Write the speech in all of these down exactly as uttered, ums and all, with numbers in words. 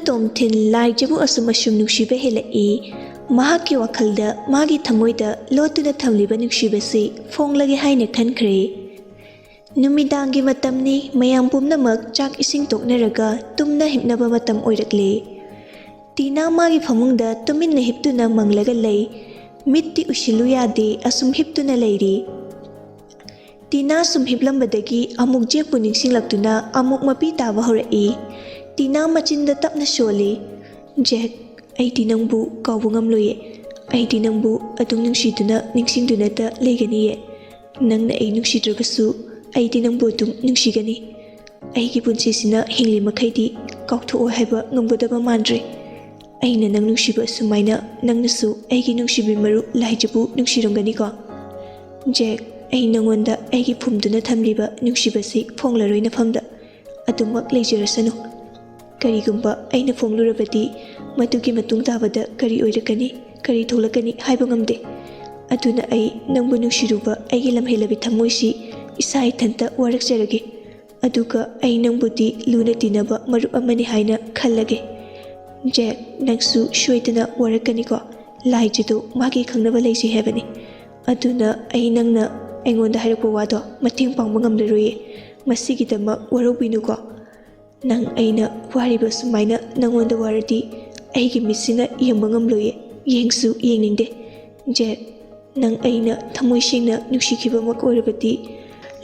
ꯇꯣꯝꯊꯤꯟ ꯂꯥꯏꯖꯕꯨ ꯑꯁꯨꯝ ꯑꯁꯨꯝ ꯅꯨꯡꯁꯤꯕ ꯍꯦꯜꯂꯛꯏ꯫ ꯃꯍꯥꯛꯀꯤ ꯋꯥꯈꯜꯗ ꯃꯥꯒꯤ ꯊꯃꯣꯏꯗ ꯂꯣꯠꯇꯨꯅ ꯊꯝꯂꯤꯕ ꯅꯨꯡꯁꯤꯕꯁꯤ ꯐꯣꯡꯂꯒꯦ ꯍꯥꯏꯅ ꯈꯟꯈ꯭ꯔꯦ꯫ ꯅꯨꯃꯤꯗꯥꯡꯒꯤ ꯃꯇꯝꯅꯤ, ꯃꯌꯥꯝ ꯄꯨꯝꯅꯃꯛ ꯆꯥꯛ ꯏꯁꯤꯡ ꯇꯣꯛꯅꯔꯒ ꯇꯨꯝꯅ ꯍꯤꯞꯅꯕ ꯃꯇꯝ ꯑꯣꯏꯔꯛꯂꯦ꯫ ꯇꯤꯅꯥ ꯃꯥꯒꯤ ꯐꯃꯨꯡꯗ ꯇꯨꯃꯤꯟꯅ ꯍꯤꯞꯇꯨꯅ ꯃꯪꯂꯒ ꯂꯩ꯫ ꯃꯤꯠꯇꯤ ꯎꯏꯁꯤꯜꯂꯨ ꯌꯥꯗꯦ, ꯑꯁꯨꯝ ꯍꯤꯞꯇꯨꯅ ꯂꯩꯔꯤ꯫ ꯇꯤꯅꯥ ꯁꯨꯝ ꯍꯤꯞꯂꯝꯕꯗꯒꯤ ꯑꯃꯨꯛ ꯖꯦꯛꯄꯨ ꯅꯤꯡꯁꯤꯡꯂꯛꯇꯨꯅ ꯑꯃꯨꯛ ꯃꯄꯤ ꯇꯥꯕ ꯍꯧꯔꯛꯏ꯫ ꯇꯤꯅꯥ ꯃꯆꯤꯟꯗ ꯇꯞꯅ ꯁꯣꯜꯂꯤ, "ꯖꯦꯛ, ꯑꯩꯗꯤ ꯅꯪꯕꯨ ꯀꯥꯎꯕ ꯉꯝꯂꯣꯏꯌꯦ꯫ ꯑꯩꯗꯤ ꯅꯪꯕꯨ ꯑꯗꯨꯝ ꯅꯨꯡꯁꯤꯗꯨꯅ ꯅꯤꯡꯁꯤꯡꯗꯨꯅꯇ ꯂꯩꯒꯅꯤꯌꯦ꯫ ꯅꯪꯅ ꯑꯩ ꯅꯨꯡꯁꯤꯗ꯭ꯔꯕꯁꯨ ꯑꯩꯗꯤ ꯅꯪꯕꯨ ꯑꯗꯨꯝ ꯅꯨꯡꯁꯤꯒꯅꯤ꯫ ꯑꯩꯒꯤ ꯄꯨꯟꯁꯤꯁꯤꯅ ꯍꯤꯡꯂꯤ ꯃꯈꯩꯗꯤ ꯀꯥꯎꯊꯣꯛꯑꯣ ꯍꯥꯏꯕ ꯉꯝꯒꯗꯕ ꯃꯥꯟꯗ꯭ꯔꯦ꯫ ꯑꯩꯅ ꯅꯪ ꯅꯨꯡꯁꯤꯕ ꯑꯁꯨꯃꯥꯏꯅ ꯅꯪꯅꯁꯨ ꯑꯩꯒꯤ ꯅꯨꯡꯁꯤꯕꯤ ꯃꯔꯨꯞ ꯂꯥꯏꯖꯕꯨ ꯅꯨꯡꯁꯤꯔꯝꯒꯅꯤꯀꯣ? ꯖꯦꯛ, ꯑꯩ ꯅꯉꯣꯟꯗ ꯑꯩꯒꯤ ꯐꯨꯝꯗꯨꯅ ꯊꯝꯂꯤꯕ ꯅꯨꯡꯁꯤꯕꯁꯤ ꯐꯣꯡꯂꯔꯣꯏ ꯅꯐꯝꯗ꯫ ꯑꯗꯨꯃꯛ ꯂꯩꯖꯔꯁꯅꯨ꯫ ꯀꯔꯤꯒꯨꯝꯕ ꯑꯩꯅ ꯐꯣꯡꯂꯨꯔꯕꯗꯤ ꯃꯗꯨꯒꯤ ꯃꯇꯨꯡ ꯇꯥꯕꯗ ꯀꯔꯤ ꯑꯣꯏꯔꯛꯀꯅꯤ, ꯀꯔꯤ ꯊꯣꯛꯂꯛꯀꯅꯤ ꯍꯥꯏꯕ ꯉꯝꯗꯦ꯫ ꯑꯗꯨꯅ ꯑꯩ ꯅꯪꯕꯨ ꯅꯨꯡꯁꯤꯔꯨꯕ ꯑꯩꯒꯤ ꯂꯝꯍꯦꯜꯂꯕꯤ ꯊꯃꯣꯏꯁꯤ ꯏꯁꯥ ꯏꯊꯟꯇ ꯋꯥꯔꯛꯆꯔꯒꯦ꯫ ꯑꯗꯨꯒ ꯑꯩ ꯅꯪꯕꯨꯗꯤ ꯂꯨꯅ ꯇꯤꯟꯅꯕ ꯃꯔꯨꯞ ꯑꯃꯅꯤ ꯍꯥꯏꯅ ꯈꯜꯂꯒꯦ꯫ ꯖꯦꯛ, ꯅꯪꯁꯨ ꯁꯣꯏꯗꯅ ꯋꯥꯔꯛꯀꯅꯤꯀꯣ? ꯂꯥꯏꯖꯗꯣ ꯃꯥꯒꯤ ꯈꯪꯅꯕ ꯂꯩꯖꯩ ꯍꯥꯏꯕꯅꯤ꯫ ꯑꯗꯨꯅ ꯑꯩ ꯅꯪꯅ ꯑꯩꯉꯣꯟꯗ ꯍꯥꯏꯔꯛꯄ ꯋꯥꯗꯣ ꯃꯇꯦꯡ ꯄꯥꯡꯕ ꯉꯝꯂꯔꯣꯏꯌꯦ꯫ ꯃꯁꯤꯒꯤꯗꯃꯛ ꯋꯥꯔꯧꯕꯤꯅꯨꯀꯣ꯫ ꯅꯪ ꯑꯩꯅ ꯋꯥꯔꯤꯕ ꯁꯨꯃꯥꯏꯅ ꯅꯪꯉꯣꯟꯗ ꯋꯥꯔꯗꯤ ꯑꯩꯒꯤ ꯃꯤꯠꯁꯤꯅ ꯌꯦꯡꯕ ꯉꯝꯂꯣꯏꯌꯦ, ꯌꯦꯡꯁꯨ ꯌꯦꯡꯅꯤꯡꯗꯦ꯫ ꯖꯦꯛ, ꯅꯪ ꯑꯩꯅ ꯊꯃꯣꯏ ꯁꯦꯡꯅ ꯅꯨꯡꯁꯤꯈꯤꯕꯃꯛ ꯑꯣꯏꯔꯕꯗꯤ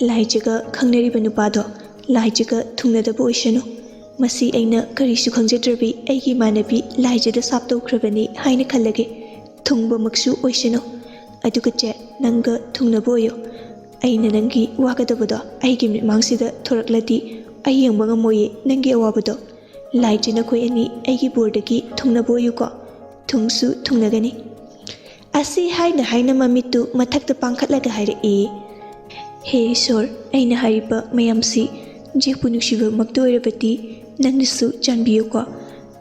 ꯂꯥꯏꯖꯒ ꯈꯪꯅꯔꯤꯕ ꯅꯨꯄꯥꯗꯣ ꯂꯥꯏꯖꯒ ꯊꯨꯡꯅꯗꯕ ꯑꯣꯏꯁꯅꯨ꯫ ꯃꯁꯤ ꯑꯩꯅ ꯀꯔꯤꯁꯨ ꯈꯪꯖꯗ꯭ꯔꯕꯤ ꯑꯩꯒꯤ ꯏꯃꯥꯟꯅꯕꯤ ꯂꯥꯏꯖꯗ ꯁꯥꯞ ꯇꯧꯈ꯭ꯔꯕꯅꯤ ꯍꯥꯏꯅ ꯈꯜꯂꯒꯦ꯫ ꯊꯨꯡꯕꯃꯛꯁꯨ ꯑꯣꯏꯁꯅꯨ꯫ ꯑꯗꯨꯒ ꯖꯦꯛ, ꯅꯪꯒ ꯊꯨꯡꯅꯕ ꯑꯣꯏꯌꯨ꯫ ꯑꯩꯅ ꯅꯪꯒꯤ ꯋꯥꯒꯗꯕꯗꯣ ꯑꯩꯒꯤ ꯃꯤꯠꯃꯥꯡꯁꯤꯗ ꯊꯣꯔꯛꯂꯗꯤ ꯑꯩ ꯌꯦꯡꯕ ꯉꯝꯃꯣꯏꯌꯦ ꯅꯪꯒꯤ ꯑꯋꯥꯕꯗꯣ꯫ ꯂꯥꯏꯖ ꯅꯈꯣꯏ ꯑꯅꯤ ꯑꯩꯒꯤ ꯕꯣꯔꯗꯒꯤ ꯊꯨꯡꯅꯕ ꯑꯣꯏꯌꯨꯀꯣ꯫ ꯊꯨꯡꯁꯨ ꯊꯨꯡꯅꯒꯅꯤ꯫ ꯑꯁꯤ ꯍꯥꯏꯅ ꯍꯥꯏꯅ ꯃꯃꯤꯠꯇꯨ ꯃꯊꯛꯇ ꯄꯥꯡꯈꯠꯂꯒ ꯍꯥꯏꯔꯛꯏ, "ꯍꯦ ꯏꯁꯣꯔ, ꯑꯩꯅ ꯍꯥꯏꯔꯤꯕ ꯃꯌꯥꯝꯁꯤ ꯖꯦꯛꯄꯨ ꯅꯨꯡꯁꯤꯕꯃꯛꯇ ꯑꯣꯏꯔꯕꯗꯤ ꯅꯪꯅꯁꯨ ꯆꯥꯟꯕꯤꯌꯨꯀꯣ꯫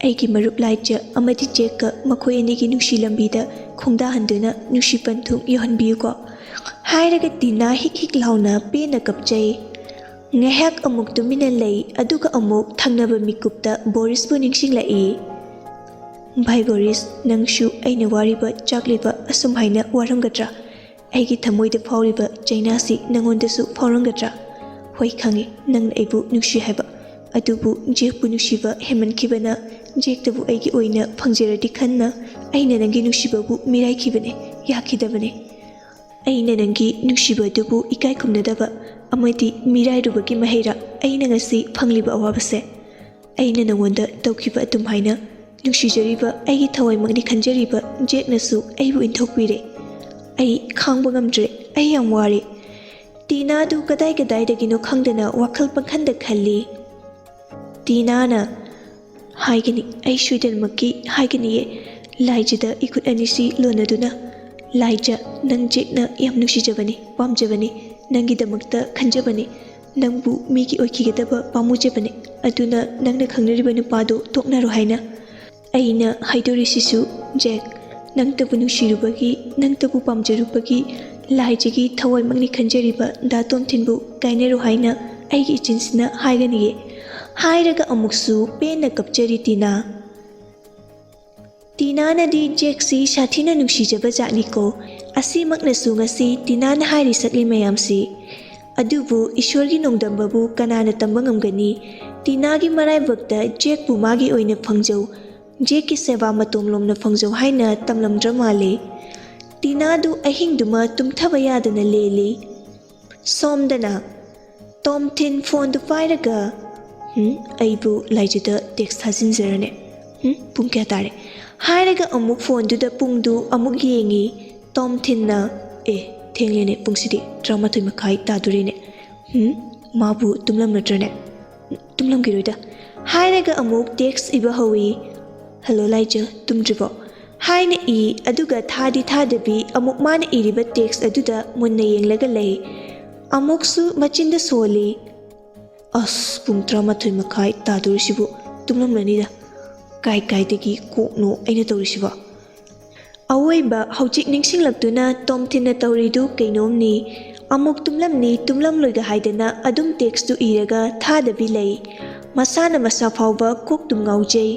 ꯑꯩꯒꯤ ꯃꯔꯨꯞ ꯂꯥꯏꯖ ꯑꯃꯗꯤ ꯖꯦꯛꯀ ꯃꯈꯣꯏ ꯑꯅꯤꯒꯤ ꯅꯨꯡꯁꯤ ꯂꯝꯕꯤꯗ ꯈꯣꯡꯗꯥꯍꯟꯗꯨꯅ ꯅꯨꯡꯁꯤ ꯄꯟꯊꯨꯡ ꯌꯧꯍꯟꯕꯤꯌꯨꯀꯣ"꯫ ꯍꯥꯏꯔꯒ ꯇꯤꯅꯥ ꯍꯤꯛ ꯍꯤꯛ ꯂꯥꯎꯅ ꯄꯦꯟꯅ ꯀꯞꯆꯩ꯫ ꯉꯥꯏꯍꯥꯛ ꯑꯃꯨꯛ ꯇꯨꯃꯤꯟꯅ ꯂꯩ, ꯑꯗꯨꯒ ꯑꯃꯨꯛ ꯊꯪꯅꯕ ꯃꯤꯀꯨꯞꯇ ꯕꯣꯔꯤꯁꯄꯨ ꯅꯤꯡꯁꯤꯡꯂꯛꯏ꯫ "ꯚꯥꯏ ꯕꯣꯔꯤꯁ, ꯅꯪꯁꯨ ꯑꯩꯅ ꯋꯥꯔꯤꯕ ꯆꯥꯛꯂꯤꯕ ꯑꯁꯨꯝ ꯍꯥꯏꯅ ꯋꯥꯔꯝꯒꯗ꯭ꯔꯥ? ꯑꯩꯒꯤ ꯊꯃꯣꯏꯗ ꯐꯥꯎꯔꯤꯕ ꯆꯩꯅꯥꯁꯤ ꯅꯪꯉꯣꯟꯗꯁꯨ ꯐꯥꯎꯔꯝꯒꯗ꯭ꯔꯥ? ꯍꯣꯏ, ꯈꯪꯉꯤ, ꯅꯪꯅ ꯑꯩꯕꯨ ꯅꯨꯡꯁꯤ ꯍꯥꯏꯕ꯫ ꯑꯗꯨꯕꯨ ꯖꯦꯛꯄꯨ ꯅꯨꯡꯁꯤꯕ ꯍꯦꯟꯃꯟꯈꯤꯕꯅ ꯖꯦꯛꯇꯕꯨ ꯑꯩꯒꯤ ꯑꯣꯏꯅ ꯐꯪꯖꯔꯗꯤ ꯈꯟꯅ ꯑꯩꯅ ꯅꯪꯒꯤ ꯅꯨꯡꯁꯤꯕꯕꯨ ꯃꯤꯔꯥꯏꯈꯤꯕꯅꯦ, ꯌꯥꯈꯤꯗꯕꯅꯦ꯫ ꯑꯩꯅ ꯅꯪꯒꯤ ꯅꯨꯡꯁꯤꯕ ꯑꯗꯨꯕꯨ ꯏꯀꯥꯏ ꯈꯨꯝꯅꯗꯕ ꯑꯃꯗꯤ ꯃꯤꯔꯥꯏꯔꯨꯕꯒꯤ ꯃꯍꯩꯔꯥ ꯑꯩꯅ ꯉꯁꯤ ꯐꯪꯂꯤꯕ ꯑꯋꯥꯕꯁꯦ? ꯑꯩꯅ ꯅꯉꯣꯟꯗ ꯇꯧꯈꯤꯕ ꯑꯗꯨꯝ ꯍꯥꯏꯅ ꯅꯨꯡꯁꯤꯖꯔꯤꯕ ꯑꯩꯒꯤ ꯊꯋꯥꯏꯃꯛꯅꯤ ꯈꯟꯖꯔꯤꯕ ꯖꯦꯛꯅꯁꯨ ꯑꯩꯕꯨ ꯏꯟꯊꯣꯛꯄꯤꯔꯦ꯫ ꯑꯩ ꯈꯥꯡꯕ ꯉꯝꯗ꯭ꯔꯦ꯫ ꯑꯩ ꯌꯥꯝ ꯋꯥꯔꯦ꯫" ꯇꯤꯅꯥꯗꯨ ꯀꯗꯥꯏ ꯀꯗꯥꯏꯗꯒꯤꯅꯣ ꯈꯪꯗꯅ ꯋꯥꯈꯜ ꯄꯪꯈꯟꯗ ꯈꯜꯂꯤ꯫ ꯇꯤꯅꯥꯅ, "ꯍꯥꯏꯒꯅꯤ, ꯑꯩ ꯁꯣꯏꯗꯅꯃꯛꯀꯤ ꯍꯥꯏꯒꯅꯤꯌꯦ꯫ ꯂꯥꯏꯖꯗ ꯏꯈꯨꯠ ꯑꯅꯤꯁꯤ ꯂꯣꯟꯅꯗꯨꯅ, ꯂꯥꯏꯖ, ꯅꯪ ꯖꯦꯛꯅ ꯌꯥꯝ ꯅꯨꯡꯁꯤꯖꯕꯅꯤ, ꯄꯥꯝꯖꯕꯅꯤ, ꯅꯪꯒꯤꯗꯃꯛꯇ ꯈꯟꯖꯕꯅꯤ꯫ ꯅꯪꯕꯨ ꯃꯤꯒꯤ ꯑꯣꯏꯈꯤꯒꯗꯕ ꯄꯥꯝꯃꯨꯖꯕꯅꯤ꯫ ꯑꯗꯨꯅ ꯅꯪꯅ ꯈꯪꯅꯔꯤꯕ ꯅꯨꯄꯥꯗꯣ ꯇꯣꯛꯅꯔꯣ ꯍꯥꯏꯅ꯫ ꯑꯩꯅ ꯍꯥꯏꯗꯣꯔꯤꯁꯤꯁꯨ, ꯖꯦꯛ, ꯅꯪꯇꯕꯨ ꯅꯨꯡꯁꯤꯔꯨꯕꯒꯤ, ꯅꯪꯇꯕꯨ ꯄꯥꯝꯖꯔꯨꯕꯒꯤ, ꯂꯥꯏꯖꯒꯤ ꯊꯋꯥꯏꯃꯛꯅꯤ ꯈꯟꯖꯔꯤꯕ ꯗꯥ ꯇꯣꯝꯊꯤꯟꯕꯨ ꯀꯥꯏꯅꯔꯣ ꯍꯥꯏꯅ ꯑꯩꯒꯤ ꯏꯆꯤꯟꯁꯤꯅ ꯍꯥꯏꯒꯅꯤꯌꯦ꯫" ꯍꯥꯏꯔꯒ ꯑꯃꯨꯛꯁꯨ ꯄꯦꯟꯅ ꯀꯞꯆꯔꯤ ꯇꯤꯅꯥ꯫ ꯇꯤꯅꯥꯅꯗꯤ ꯖꯦꯛꯁꯤ ꯁꯥꯊꯤꯅ ꯅꯨꯡꯁꯤꯖꯕ ꯖꯥꯠꯅꯤꯀꯣ꯫ ꯑꯁꯤꯃꯛꯅꯁꯨ ꯉꯁꯤ ꯇꯤꯅꯥꯅ ꯍꯥꯏꯔꯤ ꯁꯛꯂꯤ ꯃꯌꯥꯝꯁꯤ꯫ ꯑꯗꯨꯕꯨ ꯏꯁꯣꯔꯒꯤ ꯅꯣꯡꯗꯝꯕꯕꯨ ꯀꯅꯥꯅ ꯇꯝꯕ ꯉꯝꯒꯅꯤ? ꯇꯤꯅꯥꯒꯤ ꯃꯔꯥꯏꯕꯛꯇ ꯖꯦꯛꯄꯨ ꯃꯥꯒꯤ ꯑꯣꯏꯅ ꯐꯪꯖꯧ, ꯖꯦꯛꯀꯤ ꯁꯦꯕꯥ ꯃꯇꯣꯝꯂꯣꯝꯅ ꯐꯪꯖꯧ ꯍꯥꯏꯅ ꯇꯝꯂꯝꯗ꯭ꯔ ꯃꯥꯜꯂꯦ꯫ ꯇꯤꯅꯥꯗꯨ ꯑꯍꯤꯡꯗꯨꯃ ꯇꯨꯝꯊꯕ ꯌꯥꯗꯅ ꯂꯦꯜꯂꯤ꯫ ꯁꯣꯝꯗꯅ ꯇꯣꯝꯊꯤꯟ ꯐꯣꯟꯗꯨ ꯄꯥꯏꯔꯒ, "ꯍꯨꯝ, ꯑꯩꯕꯨ ꯂꯥꯏꯖꯗ ꯇꯦꯛꯁ ꯊꯥꯖꯤꯟꯖꯔꯅꯦ꯫ ꯍꯨꯝ, ꯄꯨꯡ ꯀꯌꯥ ꯇꯥꯔꯦ?" ꯍꯥꯏꯔꯒ ꯑꯃꯨꯛ ꯐꯣꯟꯗꯨꯗ ꯄꯨꯡꯗꯨ ꯑꯃꯨꯛ ꯌꯦꯡꯉꯤ꯫ ꯇꯣꯝꯊꯤꯟꯅ, "ꯑꯦ, ꯊꯦꯡꯂꯦꯅꯦ, ꯄꯨꯡꯁꯤꯗꯤ ꯇꯔꯥꯃꯥꯊꯣꯏ ꯃꯈꯥꯏ ꯇꯥꯗꯣꯔꯦꯅꯦ꯫ ꯍꯨꯝ, ꯃꯥꯕꯨ ꯇꯨꯝꯂꯝꯂꯗ꯭ꯔꯅꯦ? ꯇꯨꯝꯂꯝꯈꯤꯔꯣꯏꯗ꯫" ꯍꯥꯏꯔꯒ ꯑꯃꯨꯛ ꯇꯦꯛꯁ ꯏꯕ ꯍꯧꯏ꯫ "ꯍꯜꯂꯣ ꯂꯥꯏꯖ, ꯇꯨꯝꯗ꯭ꯔꯤꯕꯣ?" ꯍꯥꯏꯅ ꯏ, ꯑꯗꯨꯒ ꯊꯥꯗꯤ ꯊꯥꯗꯕꯤ ꯑꯃꯨꯛ ꯃꯥꯅ ꯏꯔꯤꯕ ꯇꯦꯛꯁ ꯑꯗꯨꯗ ꯃꯨꯟꯅ ꯌꯦꯡꯂꯒ ꯂꯩ꯫ ꯑꯃꯨꯛꯁꯨ ꯃꯆꯤꯟꯗ ꯁꯣꯜꯂꯤ꯫ "ꯑꯁ, ꯄꯨꯡ ꯇꯔꯥꯃꯥꯊꯣꯏ ꯃꯈꯥꯏ ꯇꯥꯗꯣꯔꯤꯁꯤꯕꯨ, ꯇꯨꯝꯂꯝꯂꯅꯤꯗ꯫ ꯀꯥꯏ ꯀꯥꯏꯗꯒꯤ ꯀꯣꯛꯅꯣ ꯑꯩꯅ ꯇꯧꯔꯤꯁꯤꯕꯣ?" ꯑꯋꯣꯏꯕ ꯍꯧꯖꯤꯛ ꯅꯤꯡꯁꯤꯡꯂꯛꯇꯨꯅ ꯇꯣꯝꯊꯤꯟꯅ ꯇꯧꯔꯤꯗꯨ ꯀꯩꯅꯣꯝꯅꯤ꯫ ꯑꯃꯨꯛ ꯇꯨꯝꯂꯝꯅꯤ ꯇꯨꯝꯂꯝꯂꯣꯏꯒ ꯍꯥꯏꯗꯅ ꯑꯗꯨꯝ ꯇꯦꯛꯁꯇꯨ ꯏꯔꯒ ꯊꯥꯗꯕꯤ ꯂꯩ꯫ ꯃꯁꯥꯅ ꯃꯁꯥ ꯐꯥꯎꯕ ꯀꯣꯛ ꯇꯨꯝ ꯉꯥꯎꯖꯩ꯫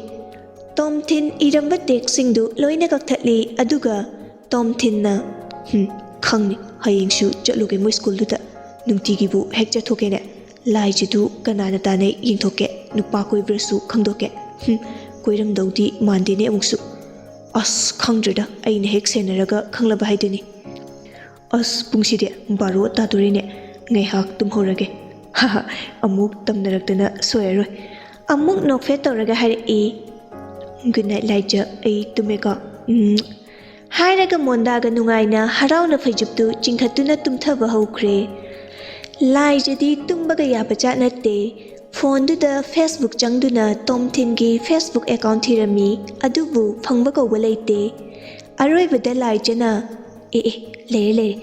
ꯇꯣꯝꯊꯤꯟ ꯏꯔꯝꯕ ꯇꯦꯛꯁꯁꯤꯡꯗꯨ ꯂꯣꯏꯅ ꯀꯛꯊꯠꯂꯤ꯫ ꯑꯗꯨꯒ ꯇꯣꯝꯊꯤꯟꯅ, "ꯍꯨꯝ, ꯈꯪꯅꯤ, ꯍꯌꯦꯡꯁꯨ ꯆꯠꯂꯨꯒꯦ ꯃꯣꯏ ꯁ꯭ꯀꯨꯜꯗꯨꯗ꯫ ꯅꯨꯡꯇꯤꯒꯤꯕꯨ ꯍꯦꯛ ꯆꯠꯊꯣꯛꯀꯦꯅꯦ꯫ ꯂꯥꯏꯖꯗꯨ ꯀꯅꯥꯅ ꯇꯥꯟꯅꯩ ꯌꯦꯡꯊꯣꯛꯀꯦ, ꯅꯨꯄꯥ ꯀꯣꯏꯕ꯭ꯔꯁꯨ ꯈꯪꯗꯣꯛꯀꯦ꯫ ꯍꯨꯝ, ꯀꯣꯏꯔꯝꯗꯧꯗꯤ ꯃꯥꯟꯗꯦꯅꯦ ꯑꯃꯨꯛꯁꯨ꯫ ꯑꯁ, ꯈꯪꯗ꯭ꯔꯦꯗ, ꯑꯩꯅ ꯍꯦꯛ ꯁꯦꯟꯅꯔꯒ ꯈꯪꯂꯕ ꯍꯥꯏꯗꯨꯅꯤ꯫ ꯑꯁ, ꯄꯨꯡꯁꯤꯗꯤ ꯕꯥꯔꯣ ꯇꯥꯗꯣꯔꯦꯅꯦ꯫ ꯉꯥꯏꯍꯥꯛ ꯇꯨꯝꯍꯧꯔꯒꯦ꯫ ꯍꯥꯍꯥ, ꯑꯃꯨꯛ ꯇꯝꯅꯔꯛꯇꯅ ꯁꯣꯏꯔꯔꯣꯏ꯫" ꯑꯃꯨꯛ ꯅꯣꯛꯐꯦꯠ ꯇꯧꯔꯒ ꯍꯥꯏꯔꯛꯏ, "Good night, ꯂꯥꯏꯖ, ꯑꯩ ꯇꯨꯝꯃꯦꯀꯣ꯫ ꯎꯝ꯫" ꯍꯥꯏꯔꯒ ꯃꯣꯟꯗꯥꯒ ꯅꯨꯡꯉꯥꯏꯅ ꯍꯔꯥꯎꯅ ꯐꯩꯖꯨꯞꯇꯨ ꯆꯤꯡꯈꯠꯇꯨꯅ ꯇꯨꯝꯊꯕ ꯍꯧꯈ꯭ꯔꯦ꯫ ꯂꯥꯏꯖꯗꯤ ꯇꯨꯝꯕꯒ ꯌꯥꯕ ꯖꯥꯠ ꯅꯠꯇꯦ꯫ ꯐꯣꯟꯗꯨꯗ Facebook ꯆꯪꯗꯨꯅ ꯇꯣꯝꯊꯤꯟꯒꯤ Facebook account ꯊꯤꯔꯝꯃꯤ, ꯑꯗꯨꯕꯨ ꯐꯪꯕ ꯀꯧꯕ ꯂꯩꯇꯦ꯫ ꯑꯔꯣꯏꯕꯗ ꯂꯥꯏꯖꯅ, "ꯑꯦ, ꯑꯦ, ꯂꯩꯔꯦ, ꯂꯩꯔꯦ"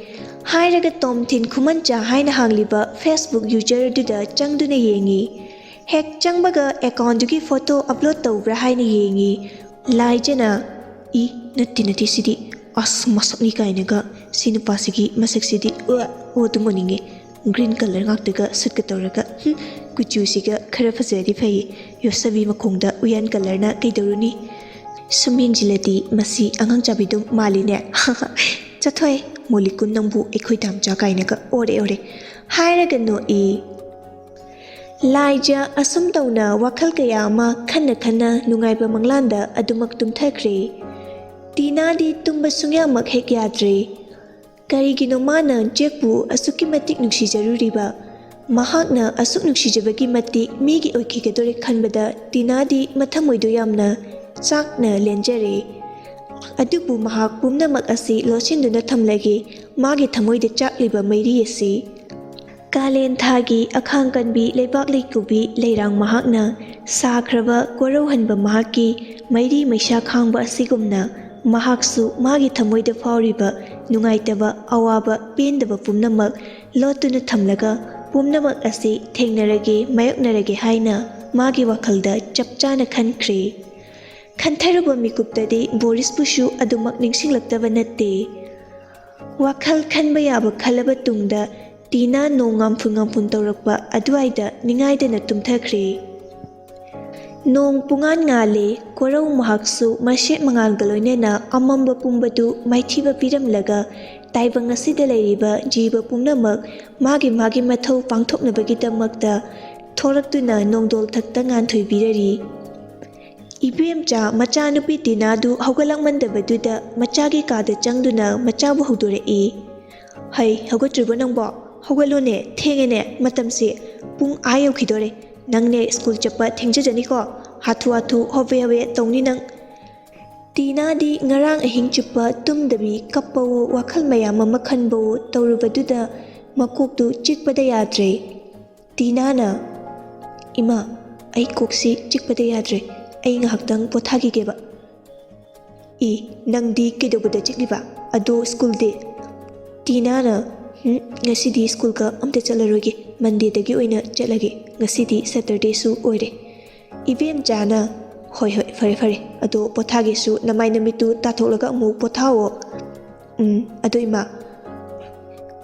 ꯍꯥꯏꯔꯒ ꯇꯣꯝꯊꯤꯟ ꯈꯨꯃꯟꯆꯥ ꯍꯥꯏꯅ ꯍꯥꯡꯂꯤꯕ Facebook user ꯑꯗꯨꯗ ꯆꯪꯗꯨꯅ ꯌꯦꯡꯉꯤ꯫ ꯍꯦꯛ ꯆꯪꯕꯒ accountꯗꯨꯒꯤ photo upload ꯇꯧꯕ꯭ꯔꯥ ꯍꯥꯏꯅ ꯌꯦꯡꯉꯤ꯫ ꯂꯥꯏꯖꯅ, "ꯏ, ꯅꯠꯇꯦ, ꯅꯠꯇꯦ, ꯁꯤꯗꯤ ꯑꯁ ꯃꯁꯛꯅꯤ" ꯀꯥꯏꯅꯒ, ꯁꯤ ꯅꯨꯄꯥꯁꯤꯒꯤ ꯃꯁꯛꯁꯤꯗꯤ ꯑ, ꯑꯣ ꯑꯗꯨꯝ ꯑꯣꯟꯅꯤꯡꯉꯦ꯫ Green colour ꯉꯥꯛꯇꯒ ꯁꯨꯠꯀ ꯇꯧꯔꯒ, ꯍꯨꯝ, ꯀꯨꯆꯨꯁꯤꯒ ꯈꯔ ꯐꯖꯔꯗꯤ ꯐꯩꯌꯦ꯫ ꯌꯣꯠꯁꯕꯤ ꯃꯈꯣꯡꯗ ꯎꯌꯥꯟ colourꯅ ꯀꯩꯗꯧꯔꯨꯅꯤ? ꯁꯨꯝ ꯌꯦꯡꯁꯤꯜꯂꯗꯤ ꯃꯁꯤ ꯑꯉꯥꯡ ꯆꯥꯕꯤꯗꯨꯝ ꯃꯥꯜꯂꯤꯅꯦ꯫ "ꯆꯠꯊꯣꯏ, ꯃꯣꯂꯤꯀꯨꯟ ꯅꯪꯕꯨ ꯑꯩꯈꯣꯏ ꯗꯥꯝꯆꯥ ꯀꯥꯏꯅꯒ ꯑꯣꯔꯦ ꯑꯣꯔꯦ" ꯍꯥꯏꯔꯒ ꯅꯣꯛꯏ꯫ ꯂꯥꯏꯖ ꯑꯁꯨꯝ ꯇꯧꯅ ꯋꯥꯈꯜ ꯀꯌꯥ ꯑꯃ ꯈꯟꯅ ꯈꯟꯅ ꯅꯨꯡꯉꯥꯏꯕ ꯃꯪꯂꯥꯟꯗ ꯑꯗꯨꯃꯛ ꯇꯨꯝꯊꯈ꯭ꯔꯦ꯫ ꯇꯤꯅꯥꯗꯤ ꯇꯨꯝꯕ ꯁꯨꯡꯌꯥꯃꯛ ꯍꯦꯛ ꯌꯥꯗ꯭ꯔꯦ꯫ ꯀꯔꯤꯒꯤꯅꯣ ꯃꯥꯅ ꯖꯦꯛꯄꯨ ꯑꯁꯨꯛꯀꯤ ꯃꯇꯤꯛ ꯅꯨꯡꯁꯤꯖꯔꯨꯔꯤꯕ? ꯃꯍꯥꯛꯅ ꯑꯁꯨꯛ ꯅꯨꯡꯁꯤꯖꯕꯒꯤ ꯃꯇꯤꯛ ꯃꯤꯒꯤ ꯑꯣꯏꯈꯤꯒꯗꯣꯔꯦ ꯈꯟꯕꯗ ꯇꯤꯅꯥꯗꯤ ꯃꯊꯃꯣꯏꯗꯣ ꯌꯥꯝꯅ ꯆꯥꯛꯅ ꯂꯦꯟꯖꯔꯦ꯫ ꯑꯗꯨꯕꯨ ꯃꯍꯥꯛ ꯄꯨꯝꯅꯃꯛ ꯑꯁꯤ ꯂꯣꯠꯁꯤꯟꯗꯨꯅ ꯊꯝꯂꯒꯦ, ꯃꯥꯒꯤ ꯊꯃꯣꯏꯗ ꯆꯥꯛꯂꯤꯕ ꯃꯩꯔꯤ ꯑꯁꯤ꯫ ꯀꯥꯂꯦꯟ ꯊꯥꯒꯤ ꯑꯈꯥꯡ ꯀꯟꯕꯤ ꯂꯩꯕꯥꯛ ꯂꯩꯀꯨꯕꯤ ꯂꯩꯔꯥꯡ ꯃꯍꯥꯛꯅ ꯁꯥꯈ꯭ꯔꯕ ꯀꯣꯔꯧꯍꯟꯕ ꯃꯍꯥꯛꯀꯤ ꯃꯩꯔꯤ ꯃꯩꯁꯥ ꯈꯥꯡꯕ ꯑꯁꯤꯒꯨꯝꯅ ꯃꯍꯥꯛꯁꯨ ꯃꯥꯒꯤ ꯊꯃꯣꯏꯗ ꯐꯥꯎꯔꯤꯕ ꯅꯨꯡꯉꯥꯏꯇꯕ, ꯑꯋꯥꯕ, ꯄꯦꯟꯗꯕ ꯄꯨꯝꯅꯃꯛ ꯂꯣꯠꯇꯨꯅ ꯊꯝꯂꯒ ꯄꯨꯝꯅꯃꯛ ꯑꯁꯤ ꯊꯦꯡꯅꯔꯒꯦ, ꯃꯥꯌꯣꯛꯅꯔꯒꯦ ꯍꯥꯏꯅ ꯃꯥꯒꯤ ꯋꯥꯈꯜꯗ ꯆꯞ ꯆꯥꯅ ꯈꯟꯈ꯭ꯔꯦ꯫ ꯈꯟꯊꯔꯨꯕ ꯃꯤꯀꯨꯞꯇꯗꯤ ꯕꯣꯔꯤꯁꯄꯨꯁꯨ ꯑꯗꯨꯃꯛ ꯅꯤꯡꯁꯤꯡꯂꯛꯇꯕ ꯅꯠꯇꯦ꯫ ꯋꯥꯈꯜ ꯈꯟꯕ ꯌꯥꯕ ꯈꯜꯂꯕ ꯇꯨꯡꯗ ꯇꯤꯅꯥ ꯅꯣꯡ ꯉꯥꯝꯐꯨꯟ ꯉꯥꯝꯐꯨꯟ ꯇꯧꯔꯛꯄ ꯑꯗꯨꯋꯥꯏꯗ ꯅꯤꯡꯉꯥꯏꯗꯅ ꯇꯨꯝꯊꯈ꯭ꯔꯦ꯫ ꯅꯣꯡ ꯄꯨꯡꯉꯥꯟ ꯉꯥꯜꯂꯦ꯫ ꯀꯣꯔꯧ ꯃꯍꯥꯛꯁꯨ ꯃꯁꯦꯛ ꯃꯉꯥꯜꯒ ꯂꯣꯏꯅꯅ ꯑꯃꯝꯕ ꯄꯨꯝꯕꯗꯨ ꯃꯥꯏꯊꯤꯕ ꯄꯤꯔꯝꯂꯒ ꯇꯥꯏꯕꯪ ꯑꯁꯤꯗ ꯂꯩꯔꯤꯕ ꯖꯤꯕ ꯄꯨꯝꯅꯃꯛ ꯃꯥꯒꯤ ꯃꯥꯒꯤ ꯃꯊꯧ ꯄꯥꯡꯊꯣꯛꯅꯕꯒꯤꯗꯃꯛꯇ ꯊꯣꯔꯛꯇꯨꯅ ꯅꯣꯡꯗꯣꯜ ꯊꯛꯇ ꯉꯥꯟꯊꯣꯏꯕꯤꯔꯔꯤ꯫ ꯏꯕꯦꯝꯆꯥ ꯃꯆꯥꯅꯨꯄꯤ ꯇꯤꯅꯥꯗꯨ ꯍꯧꯒꯠꯂꯛꯃꯟꯗꯕꯗꯨꯗ ꯃꯆꯥꯒꯤ ꯀꯥꯗ ꯆꯪꯗꯨꯅ ꯃꯆꯥꯕꯨ ꯍꯧꯗꯣꯔꯛꯏ꯫ "ꯍꯩ, ꯍꯧꯒꯠꯇ꯭ꯔꯤꯕꯣ ꯅꯪꯕꯣ? ꯍꯧꯒꯠꯂꯣꯅꯦ, ꯊꯦꯡꯉꯦꯅꯦ, ꯃꯇꯝꯁꯦ ꯄꯨꯡ ꯑꯥ ꯌꯧꯈꯤꯗꯣꯔꯦ꯫ ꯅꯪꯅꯦ ꯁ꯭ꯀꯨꯜ ꯆꯠꯄ ꯊꯦꯡꯖꯖꯅꯤꯀꯣ꯫ ꯍꯥꯊꯨ ꯍꯥꯊꯨ ꯍꯣꯕꯦ ꯍꯣꯕꯦ ꯇꯧꯅꯤ ꯅꯪ꯫" ꯇꯤꯅꯥꯗꯤ ꯉꯔꯥꯡ ꯑꯍꯤꯡ ꯆꯨꯞꯄ ꯇꯨꯝꯗꯕꯤ ꯀꯞꯄꯋꯣ, ꯋꯥꯈꯜ ꯃꯌꯥꯝ ꯑꯃ ꯈꯟꯕꯋꯣ ꯇꯧꯔꯨꯕꯗꯨꯗ ꯃꯀꯣꯛꯇꯨ ꯆꯤꯛꯄꯗ ꯌꯥꯗ꯭ꯔꯦ꯫ ꯇꯤꯅꯥꯅ, "ꯏꯃꯥ, ꯑꯩ ꯀꯣꯛꯁꯤ ꯆꯤꯛꯄꯗ ꯌꯥꯗ꯭ꯔꯦ꯫ ꯑꯩ ꯉꯥꯏꯍꯥꯛꯇꯪ ꯄꯣꯊꯥꯈꯤꯒꯦꯕ꯫" "ꯏ, ꯅꯪꯗꯤ ꯀꯩꯗꯧꯕꯗ ꯆꯤꯛꯂꯤꯕ? ꯑꯗꯣ ꯁ꯭ꯀꯨꯜꯗꯤ?" ꯇꯤꯅꯥꯅ, "ꯎꯝ, ꯉꯁꯤꯗꯤ ꯁ꯭ꯀꯨꯜꯒ ꯑꯝꯇ ꯆꯠꯂꯔꯣꯏꯒꯦ꯫ ꯃꯟꯗꯦꯗꯒꯤ ꯑꯣꯏꯅ ꯆꯠꯂꯒꯦ꯫ ꯉꯁꯤꯗꯤ ꯁꯦꯇꯔꯗꯦꯁꯨ ꯑꯣꯏꯔꯦ꯫" ꯏꯕꯦꯝꯆꯥꯅ, "ꯍꯣꯏ, ꯍꯣꯏ, ꯐꯔꯦ, ꯐꯔꯦ꯫ ꯑꯗꯣ ꯄꯣꯊꯥꯒꯦꯁꯨ ꯅꯃꯥꯏ ꯅꯃꯤꯠꯇꯨ ꯇꯥꯊꯣꯛꯂꯒ ꯑꯃꯨꯛ ꯄꯣꯊꯥꯑꯣ꯫" "ꯎꯝ, ꯑꯗꯣ ꯏꯃꯥ꯫"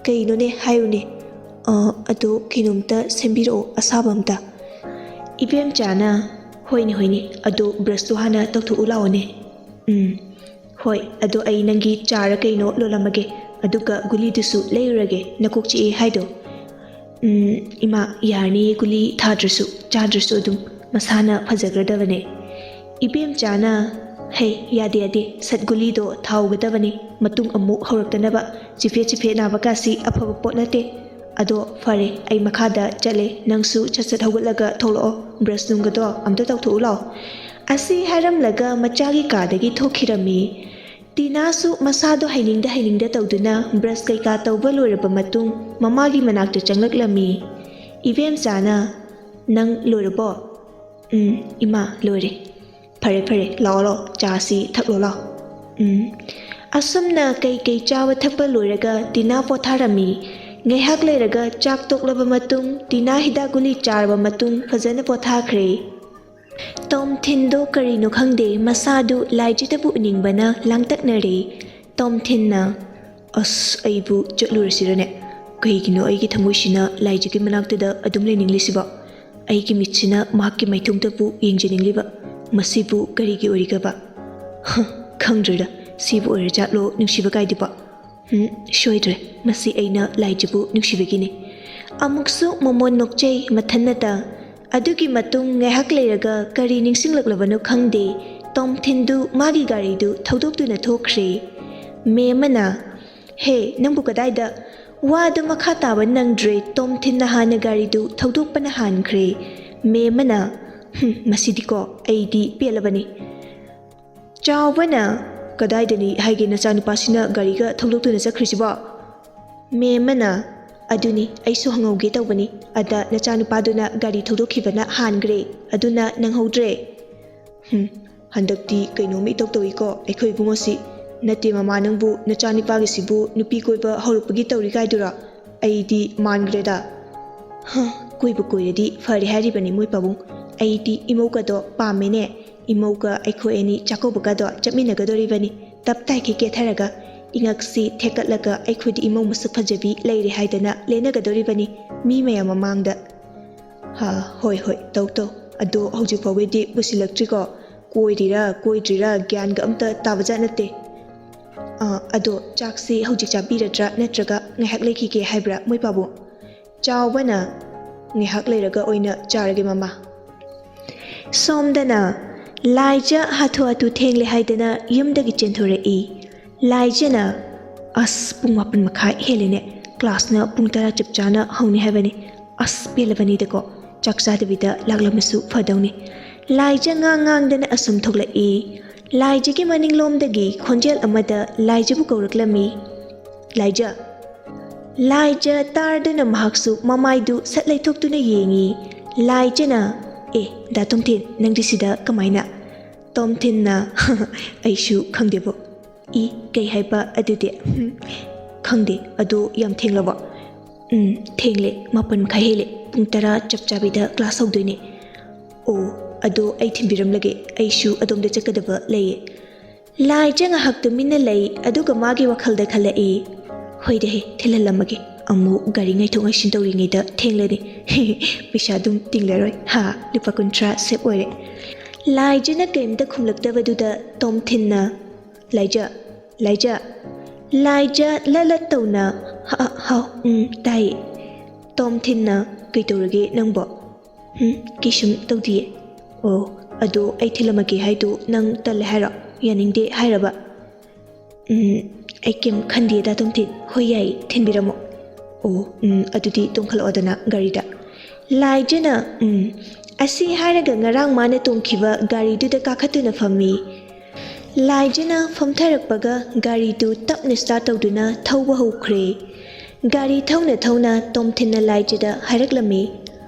"ꯀꯩꯅꯣꯅꯦ, ꯍꯥꯏꯌꯨꯅꯦ꯫" "ꯑ, ꯑꯗꯣ ꯀꯩꯅꯣꯝꯇ ꯁꯦꯝꯕꯤꯔꯛꯑꯣ, ꯑꯁꯥꯕ ꯑꯝꯇ꯫" ꯏꯕꯦꯝꯆꯥꯅ, "ꯍꯣꯏꯅꯦ, ꯍꯣꯏꯅꯦ, ꯑꯗꯣ ꯕ꯭ꯔꯁꯇꯨ ꯍꯥꯟꯅ ꯇꯧꯊꯣꯛꯎ ꯂꯥꯛꯑꯣꯅꯦ꯫" "ꯎꯝ, ꯍꯣꯏ, ꯑꯗꯣ ꯑꯩ ꯅꯪꯒꯤ ꯆꯥꯔ ꯀꯩꯅꯣ ꯂꯣꯜꯂꯝꯃꯒꯦ, ꯑꯗꯨꯒ ꯒꯨꯂꯤꯗꯨꯁꯨ ꯂꯩꯔꯨꯔꯒꯦ, ꯅꯀꯣꯛ ꯆꯤꯛꯑꯦ ꯍꯥꯏꯗꯣ꯫" "ꯎꯝ, ꯏꯃꯥ, ꯌꯥꯔꯅꯤ, ꯒꯨꯂꯤ ꯊꯥꯗ꯭ꯔꯁꯨ, ꯆꯥꯗ꯭ꯔꯁꯨ ꯑꯗꯨꯝ ꯃꯁꯥꯅ ꯐꯖꯈ꯭ꯔꯗꯕꯅꯦ꯫" ꯏꯕꯦꯝꯆꯥꯅ, "ꯍꯩ, ꯌꯥꯗꯦ, ꯌꯥꯗꯦ, ꯁꯠ ꯒꯨꯂꯤꯗꯣ ꯊꯥꯎꯒꯗꯕꯅꯤ, ꯃꯇꯨꯡ ꯑꯃꯨꯛ ꯍꯧꯔꯛꯇꯅꯕ꯫ ꯆꯤꯐꯦꯠ ꯆꯤꯐꯦꯠ ꯅꯥꯕ ꯀꯥꯁꯤ ꯑꯐꯕ ꯄꯣꯠ ꯅꯠꯇꯦ꯫ ꯑꯗꯣ ꯐꯔꯦ, ꯑꯩ ꯃꯈꯥꯗ ꯆꯠꯂꯦ, ꯅꯪꯁꯨ ꯁꯠ ꯁꯠ ꯍꯧꯒꯠꯂꯒ ꯊꯣꯛꯂꯛꯑꯣ, ꯕ꯭ꯔꯁ ꯅꯨꯡꯒꯗꯣ ꯑꯝꯇ ꯇꯧꯊꯣꯛꯎ ꯂꯥꯎ꯫" ꯑꯁꯤ ꯍꯥꯏꯔꯝꯂꯒ ꯃꯆꯥꯒꯤ ꯀꯥꯗꯒꯤ ꯊꯣꯛꯈꯤꯔꯝꯃꯤ꯫ ꯇꯤꯅꯥꯁꯨ ꯃꯁꯥꯗꯣ ꯍꯩꯅꯤꯡꯗ ꯍꯩꯅꯤꯡꯗ ꯇꯧꯗꯨꯅ ꯕ꯭ꯔꯁ ꯀꯩꯀꯥ ꯇꯧꯕ ꯂꯣꯏꯔꯕ ꯃꯇꯨꯡ ꯃꯃꯥꯒꯤ ꯃꯅꯥꯛꯇ ꯆꯪꯂꯛꯂꯝꯃꯤ꯫ ꯏꯕꯦꯝꯆꯥꯅ, "ꯅꯪ ꯂꯣꯏꯔꯕꯣ?" "ꯎꯝ, ꯏꯃꯥ, ꯂꯣꯏꯔꯦ꯫" "ꯐꯔꯦ, ꯐꯔꯦ, ꯂꯥꯛꯑꯣ, ꯂꯥꯛꯑꯣ, ꯆꯥꯁꯤ ꯊꯛꯂꯣ, ꯂꯥꯛꯑꯣ꯫" ꯎꯝ꯫ ꯑꯁꯨꯝꯅ ꯀꯩꯀꯩ ꯆꯥꯕ ꯊꯛꯄ ꯂꯣꯏꯔꯒ ꯇꯤꯅꯥ ꯄꯣꯊꯥꯔꯝꯃꯤ꯫ ꯉꯥꯏꯍꯥꯛ ꯂꯩꯔꯒ ꯆꯥꯛ ꯇꯣꯛꯂꯕ ꯃꯇꯨꯡ ꯇꯤꯅꯥ ꯍꯤꯗꯥꯛ ꯒꯨꯂꯤ ꯆꯥꯔꯕ ꯃꯇꯨꯡ ꯐꯖꯅ ꯄꯣꯊꯥꯈ꯭ꯔꯦ꯫ ꯇꯣꯝꯊꯤꯟꯗꯣ ꯀꯔꯤꯅꯣ ꯈꯪꯗꯦ, ꯃꯁꯥꯗꯨ ꯂꯥꯏꯖꯗꯕꯨ ꯎꯅꯤꯡꯕꯅ ꯂꯥꯡꯇꯛꯅꯔꯦ꯫ ꯇꯣꯝꯊꯤꯟꯅ, ꯑꯁ, ꯑꯩꯕꯨ ꯆꯠꯂꯨꯔꯁꯤꯔꯅꯦ? ꯀꯩꯒꯤꯅꯣ ꯑꯩꯒꯤ ꯊꯃꯣꯏꯁꯤꯅ ꯂꯥꯏꯖꯒꯤ ꯃꯅꯥꯛꯇꯗ ꯑꯗꯨꯝ ꯂꯩꯅꯤꯡꯂꯤꯁꯤꯕꯣ? ꯑꯩꯒꯤ ꯃꯤꯠꯁꯤꯅ ꯃꯍꯥꯛꯀꯤ ꯃꯥꯏꯊꯣꯡꯗꯕꯨ ꯌꯦꯡꯖꯅꯤꯡꯂꯤꯕ꯫ ꯃꯁꯤꯕꯨ ꯀꯔꯤꯒꯤ ꯑꯣꯏꯔꯤꯒꯕ? ꯍ, ꯈꯪꯗ꯭ꯔꯦꯗ, ꯁꯤꯕꯨ ꯑꯣꯏꯔꯖꯥꯠꯂꯣ ꯅꯨꯡꯁꯤꯕ ꯀꯥꯏꯗꯨꯕꯣ? ꯎꯝ, ꯁꯣꯏꯗ꯭ꯔꯦ, ꯃꯁꯤ ꯑꯩꯅ ꯂꯥꯏꯖꯕꯨ ꯅꯨꯡꯁꯤꯕꯒꯤꯅꯤ꯫ ꯑꯃꯨꯛꯁꯨ ꯃꯣꯃꯣꯟ ꯅꯣꯛꯆꯩ ꯃꯊꯟꯅꯇ꯫ ꯑꯗꯨꯒꯤ ꯃꯇꯨꯡ ꯉꯥꯏꯍꯥꯛ ꯂꯩꯔꯒ ꯀꯔꯤ ꯅꯤꯡꯁꯤꯡꯂꯛꯂꯕꯅꯣ ꯈꯪꯗꯦ, ꯇꯣꯝꯊꯤꯟꯗꯨ ꯃꯥꯒꯤ ꯒꯥꯔꯤꯗꯨ ꯊꯧꯗꯣꯛꯇꯨꯅ ꯊꯣꯛꯈ꯭ꯔꯦ꯫ ꯃꯦꯝ ꯑꯃꯅ, "ꯍꯦ, ꯅꯪꯕꯨ ꯀꯗꯥꯏꯗ?" ꯋꯥꯗꯨ ꯃꯈꯥ ꯇꯥꯕ ꯅꯪꯗ꯭ꯔꯦ, ꯇꯣꯝꯊꯤꯟꯅ ꯍꯥꯟꯅ ꯒꯥꯔꯤꯗꯨ ꯊꯧꯗꯣꯛꯄꯅ ꯍꯥꯟꯈ꯭ꯔꯦ꯫ ꯃꯦꯝ ꯑꯃꯅ, "ꯍꯨꯝ, ꯃꯁꯤꯗꯤꯀꯣ, ꯑꯩꯗꯤ ꯄꯦꯜꯂꯕꯅꯤ"꯫ ꯆꯥꯎꯕꯅ, "ꯀꯗꯥꯏꯗꯅꯤ ꯍꯥꯏꯒꯦ ꯅꯆꯥꯅꯨꯄꯥꯁꯤꯅ ꯒꯥꯔꯤꯒ ꯊꯧꯗꯣꯛꯇꯨꯅ ꯆꯠꯈ꯭ꯔꯤꯁꯤꯕꯣ?" ꯃꯦꯝ ꯑꯃꯅ, "ꯑꯗꯨꯅꯤ ꯑꯩꯁꯨ ꯍꯪꯍꯧꯒꯦ ꯇꯧꯕꯅꯤ, ꯑꯗ ꯅꯆꯥꯅꯨꯄꯥꯗꯨꯅ ꯒꯥꯔꯤ ꯊꯧꯗꯣꯛꯈꯤꯕꯅ ꯍꯥꯟꯈ꯭ꯔꯦ, ꯑꯗꯨꯅ ꯅꯪꯍꯧꯗ꯭ꯔꯦ"꯫ "ꯍꯨꯝ, ꯍꯟꯗꯛꯇꯤ ꯀꯩꯅꯣꯝ ꯏꯇꯧ ꯇꯧꯏꯀꯣ ꯑꯩꯈꯣꯏ ꯏꯕꯨꯡꯉꯣꯁꯤ꯫ ꯅꯠꯇꯦ ꯃꯃꯥ, ꯅꯪꯕꯨ ꯅꯆꯥꯅꯨꯄꯥꯒꯤꯁꯤꯕꯨ ꯅꯨꯄꯤ ꯀꯣꯏꯕ ꯍꯧꯔꯛꯄꯒꯤ ꯇꯧꯔꯤ ꯀꯥꯏꯗꯨꯔꯣ? ꯑꯩꯗꯤ ꯃꯥꯟꯈ꯭ꯔꯦꯗ"꯫ "ꯍ, ꯀꯣꯏꯕꯨ ꯀꯣꯏꯔꯗꯤ ꯐꯔꯦ ꯍꯥꯏꯔꯤꯕꯅꯤ ꯃꯣꯏ ꯄꯥꯕꯨꯡ꯫ ꯑꯩꯗꯤ ꯏꯃꯧꯒꯗꯣ ꯄꯥꯝꯃꯦꯅꯦ꯫ ꯏꯃꯧꯒ ꯑꯩꯈꯣꯏ ꯑꯅꯤ ꯆꯥꯛꯀꯧꯕꯒꯗꯣ ꯆꯠꯃꯤꯟꯅꯒꯗꯣꯔꯤꯕꯅꯤ꯫ ꯇꯞ ꯇꯥꯏꯈꯩ ꯀꯦꯊꯔꯒ ꯏꯉꯛꯁꯤ ꯊꯦꯛꯀꯠꯂꯒ ꯑꯩꯈꯣꯏꯗꯤ ꯏꯃꯧ ꯃꯁꯛ ꯐꯖꯕꯤ ꯂꯩꯔꯦ ꯍꯥꯏꯗꯅ ꯂꯦꯟꯅꯒꯗꯣꯔꯤꯕꯅꯤ ꯃꯤ ꯃꯌꯥꯝ ꯃꯃꯥꯡꯗ"꯫ "ꯍꯥ, ꯍꯣꯏ, ꯍꯣꯏ, ꯇꯧ, ꯇꯧ꯫ ꯑꯗꯣ ꯍꯧꯖꯤꯛ ꯐꯥꯎꯕꯗꯤ ꯄꯨꯁꯤꯜꯂꯛꯇ꯭ꯔꯤꯀꯣ? ꯀꯣꯏꯔꯤꯔꯥ ꯀꯣꯏꯗ꯭ꯔꯤꯔꯥ ꯒ꯭ꯌꯥꯟꯒ ꯑꯝꯇ ꯇꯥꯕꯖꯥꯠ ꯅꯠꯇꯦ꯫ ꯑꯥ, ꯑꯗꯣ ꯆꯥꯛꯁꯤ ꯍꯧꯖꯤꯛ ꯆꯥꯕꯤꯔꯗ꯭ꯔꯥ ꯅꯠꯇ꯭ꯔꯒ ꯉꯥꯏꯍꯥꯛ ꯂꯩꯈꯤꯒꯦ ꯍꯥꯏꯕ꯭ꯔꯥ ꯃꯣꯏ ꯄꯥꯕꯨꯡ?" ꯆꯥꯎꯕꯅ, "ꯉꯥꯏꯍꯥꯛ ꯂꯩꯔꯒ ꯑꯣꯏꯅ ꯆꯥꯔꯒꯦ ꯃꯃꯥ"꯫ ꯁꯣꯝꯗꯅ ꯂꯥꯏꯖ ꯍꯥꯊꯨ ꯍꯥꯊꯨ ꯊꯦꯡꯂꯦ ꯍꯥꯏꯗꯅ ꯌꯨꯝꯗꯒꯤ ꯆꯦꯟꯊꯣꯔꯛꯏ꯫ ꯂꯥꯏꯖꯅ, "ꯑꯁ, ꯄꯨꯡ ꯃꯥꯄꯟ ꯃꯈꯥꯏ ꯍꯦꯜꯂꯦꯅꯦ, ꯀ꯭ꯂꯥꯁꯅ ꯄꯨꯡ ꯇꯔꯥ ꯆꯞ ꯆꯥꯅ ꯍꯧꯅꯤ ꯍꯥꯏꯕꯅꯤ꯫ ꯑꯁ, ꯄꯦꯜꯂꯕꯅꯤꯗꯀꯣ, ꯆꯥꯛ ꯆꯥꯗꯕꯤꯗ ꯂꯥꯛꯂꯝꯃꯁꯨ ꯐꯗꯧꯅꯤ"꯫ ꯂꯥꯏꯖ ꯉꯥꯡ ꯉꯥꯡꯗꯅ ꯑꯁꯨꯝ ꯊꯣꯛꯂꯛꯏ꯫ ꯂꯥꯏꯖꯒꯤ ꯃꯅꯤꯡꯂꯣꯝꯗꯒꯤ ꯈꯣꯟꯖꯦꯜ ꯑꯃꯗ ꯂꯥꯏꯖꯕꯨ ꯀꯧꯔꯛꯂꯝꯃꯤ꯫ "ꯂꯥꯏꯖ"꯫ ꯂꯥꯏꯖ ꯇꯥꯔꯗꯨꯅ ꯃꯍꯥꯛꯁꯨ ꯃꯃꯥꯏꯗꯨ ꯁꯠ ꯂꯩꯊꯣꯛꯇꯨꯅ ꯌꯦꯡꯉꯤ꯫ ꯂꯥꯏꯖꯅ, "ꯑꯦ, ꯗꯥ ꯇꯣꯝꯊꯤꯟ, ꯅꯪꯗꯤ ꯁꯤꯗ ꯀꯃꯥꯏꯅ?" ꯇꯣꯝꯊꯤꯟꯅ, "ꯑꯩꯁꯨ ꯈꯪꯗꯦꯕꯣ"꯫ "ꯏ, ꯀꯩ ꯍꯥꯏꯕ ꯑꯗꯨꯗꯤ?" "ꯍꯨꯝ, ꯈꯪꯗꯦ꯫ ꯑꯗꯣ ꯌꯥꯝ ꯊꯦꯡꯂꯕꯣ?" "ꯎꯝ, ꯊꯦꯡꯂꯦ꯫ ꯃꯥꯄꯟ ꯃꯈꯥꯏ ꯍꯦꯜꯂꯦ꯫ ꯄꯨꯡ ꯇꯔꯥ ꯆꯞ ꯆꯥꯕꯤꯗ ꯀ꯭ꯂꯥꯁ ꯍꯧꯗꯣꯏꯅꯦ"꯫ "ꯑꯣ, ꯑꯗꯣ ꯑꯩ ꯊꯤꯟꯕꯤꯔꯝꯂꯒꯦ꯫ ꯑꯩꯁꯨ ꯑꯗꯣꯝꯗ ꯆꯠꯀꯗꯕ ꯂꯩꯌꯦ"꯫ ꯂꯥꯏꯖ ꯉꯥꯏꯍꯥꯛ ꯇꯨꯃꯤꯟꯅ ꯂꯩ, ꯑꯗꯨꯒ ꯃꯥꯒꯤ ꯋꯥꯈꯜꯗ ꯈꯜꯂꯛꯏ, "ꯍꯣꯏꯗ ꯍꯦ, ꯊꯤꯜꯍꯜꯂꯝꯃꯒꯦ꯫ ꯑꯃꯨꯛ ꯒꯥꯔꯤ ꯉꯥꯏꯊꯣꯛ ꯉꯥꯏꯁꯤꯟ ꯇꯧꯔꯤꯉꯩꯗ ꯊꯦꯡꯂꯅꯤ꯫ ꯄꯩꯁꯥ ꯑꯗꯨꯝ ꯇꯤꯡꯂꯔꯣꯏ꯫ ꯍꯥ, ꯂꯨꯄꯥ ꯀꯨꯟꯊ꯭ꯔꯥ ꯁꯦꯞ ꯑꯣꯏꯔꯦ"꯫ ꯂꯥꯏꯖꯅ ꯀꯔꯤꯝꯇ ꯈꯨꯝꯂꯛꯇꯕꯗꯨꯗ ꯇꯣꯝꯊꯤꯟꯅ, "ꯂꯥꯏꯖ, ꯂꯥꯏꯖ"꯫ ꯂꯥꯏꯖ ꯂꯠ ꯂꯠ ꯇꯧꯅ, "ꯍ-, ꯍ-, ꯍꯥꯎ, ꯎꯝ, ꯇꯥꯏꯌꯦ"꯫ ꯇꯣꯝꯊꯤꯟꯅ, "ꯀꯩꯗꯧꯔꯒꯦ ꯅꯪꯕꯣ?" "ꯎꯝ, ꯀꯩꯁꯨꯝ ꯇꯧꯗꯤꯌꯦ"꯫ "ꯑꯣ, ꯑꯗꯣ ꯑꯩ ꯊꯤꯜꯂꯝꯃꯒꯦ ꯍꯥꯏꯗꯨ ꯅꯪ ꯇꯜꯂꯦ ꯍꯥꯏꯔꯣ? ꯌꯥꯅꯤꯡꯗꯦ ꯍꯥꯏꯔꯕ?" "ꯎꯝ, ꯑꯩ ꯀꯩꯝ ꯈꯟꯗꯦ ꯗꯥ ꯇꯣꯝꯊꯤꯟ꯫ ꯍꯣꯏ, ꯌꯥꯏ, ꯊꯤꯟꯕꯤꯔꯝꯃꯣ"꯫ "ꯑꯣ, ꯎꯝ, ꯑꯗꯨꯗꯤ ꯇꯣꯡꯈꯠꯂꯛꯑꯣꯗꯅ ꯒꯥꯔꯤꯗ"꯫ ꯂꯥꯏꯖꯅ, "ꯎꯝ, ꯑꯁꯤ ꯍꯥꯏꯔꯒ ꯉꯔꯥꯡ ꯃꯥꯅ ꯇꯣꯡꯈꯤꯕ ꯒꯥꯔꯤꯗꯨꯗ ꯀꯥꯈꯠꯇꯨꯅ ꯐꯝꯃꯤ"꯫ ꯂꯥꯏꯖꯅ ꯐꯝꯊꯔꯛꯄꯒ ꯒꯥꯔꯤꯗꯨ ꯇꯞꯅ ꯁ꯭ꯇꯥꯔꯠ ꯇꯧꯗꯨꯅ ꯊꯧꯕ ꯍꯧꯈ꯭ꯔꯦ꯫ ꯒꯥꯔꯤ ꯊꯧꯅ ꯊꯧꯅ ꯇꯣꯝꯊꯤꯟꯅ ꯂꯥꯏꯖꯗ ꯍꯥꯏꯔꯛꯂꯝꯃꯤ,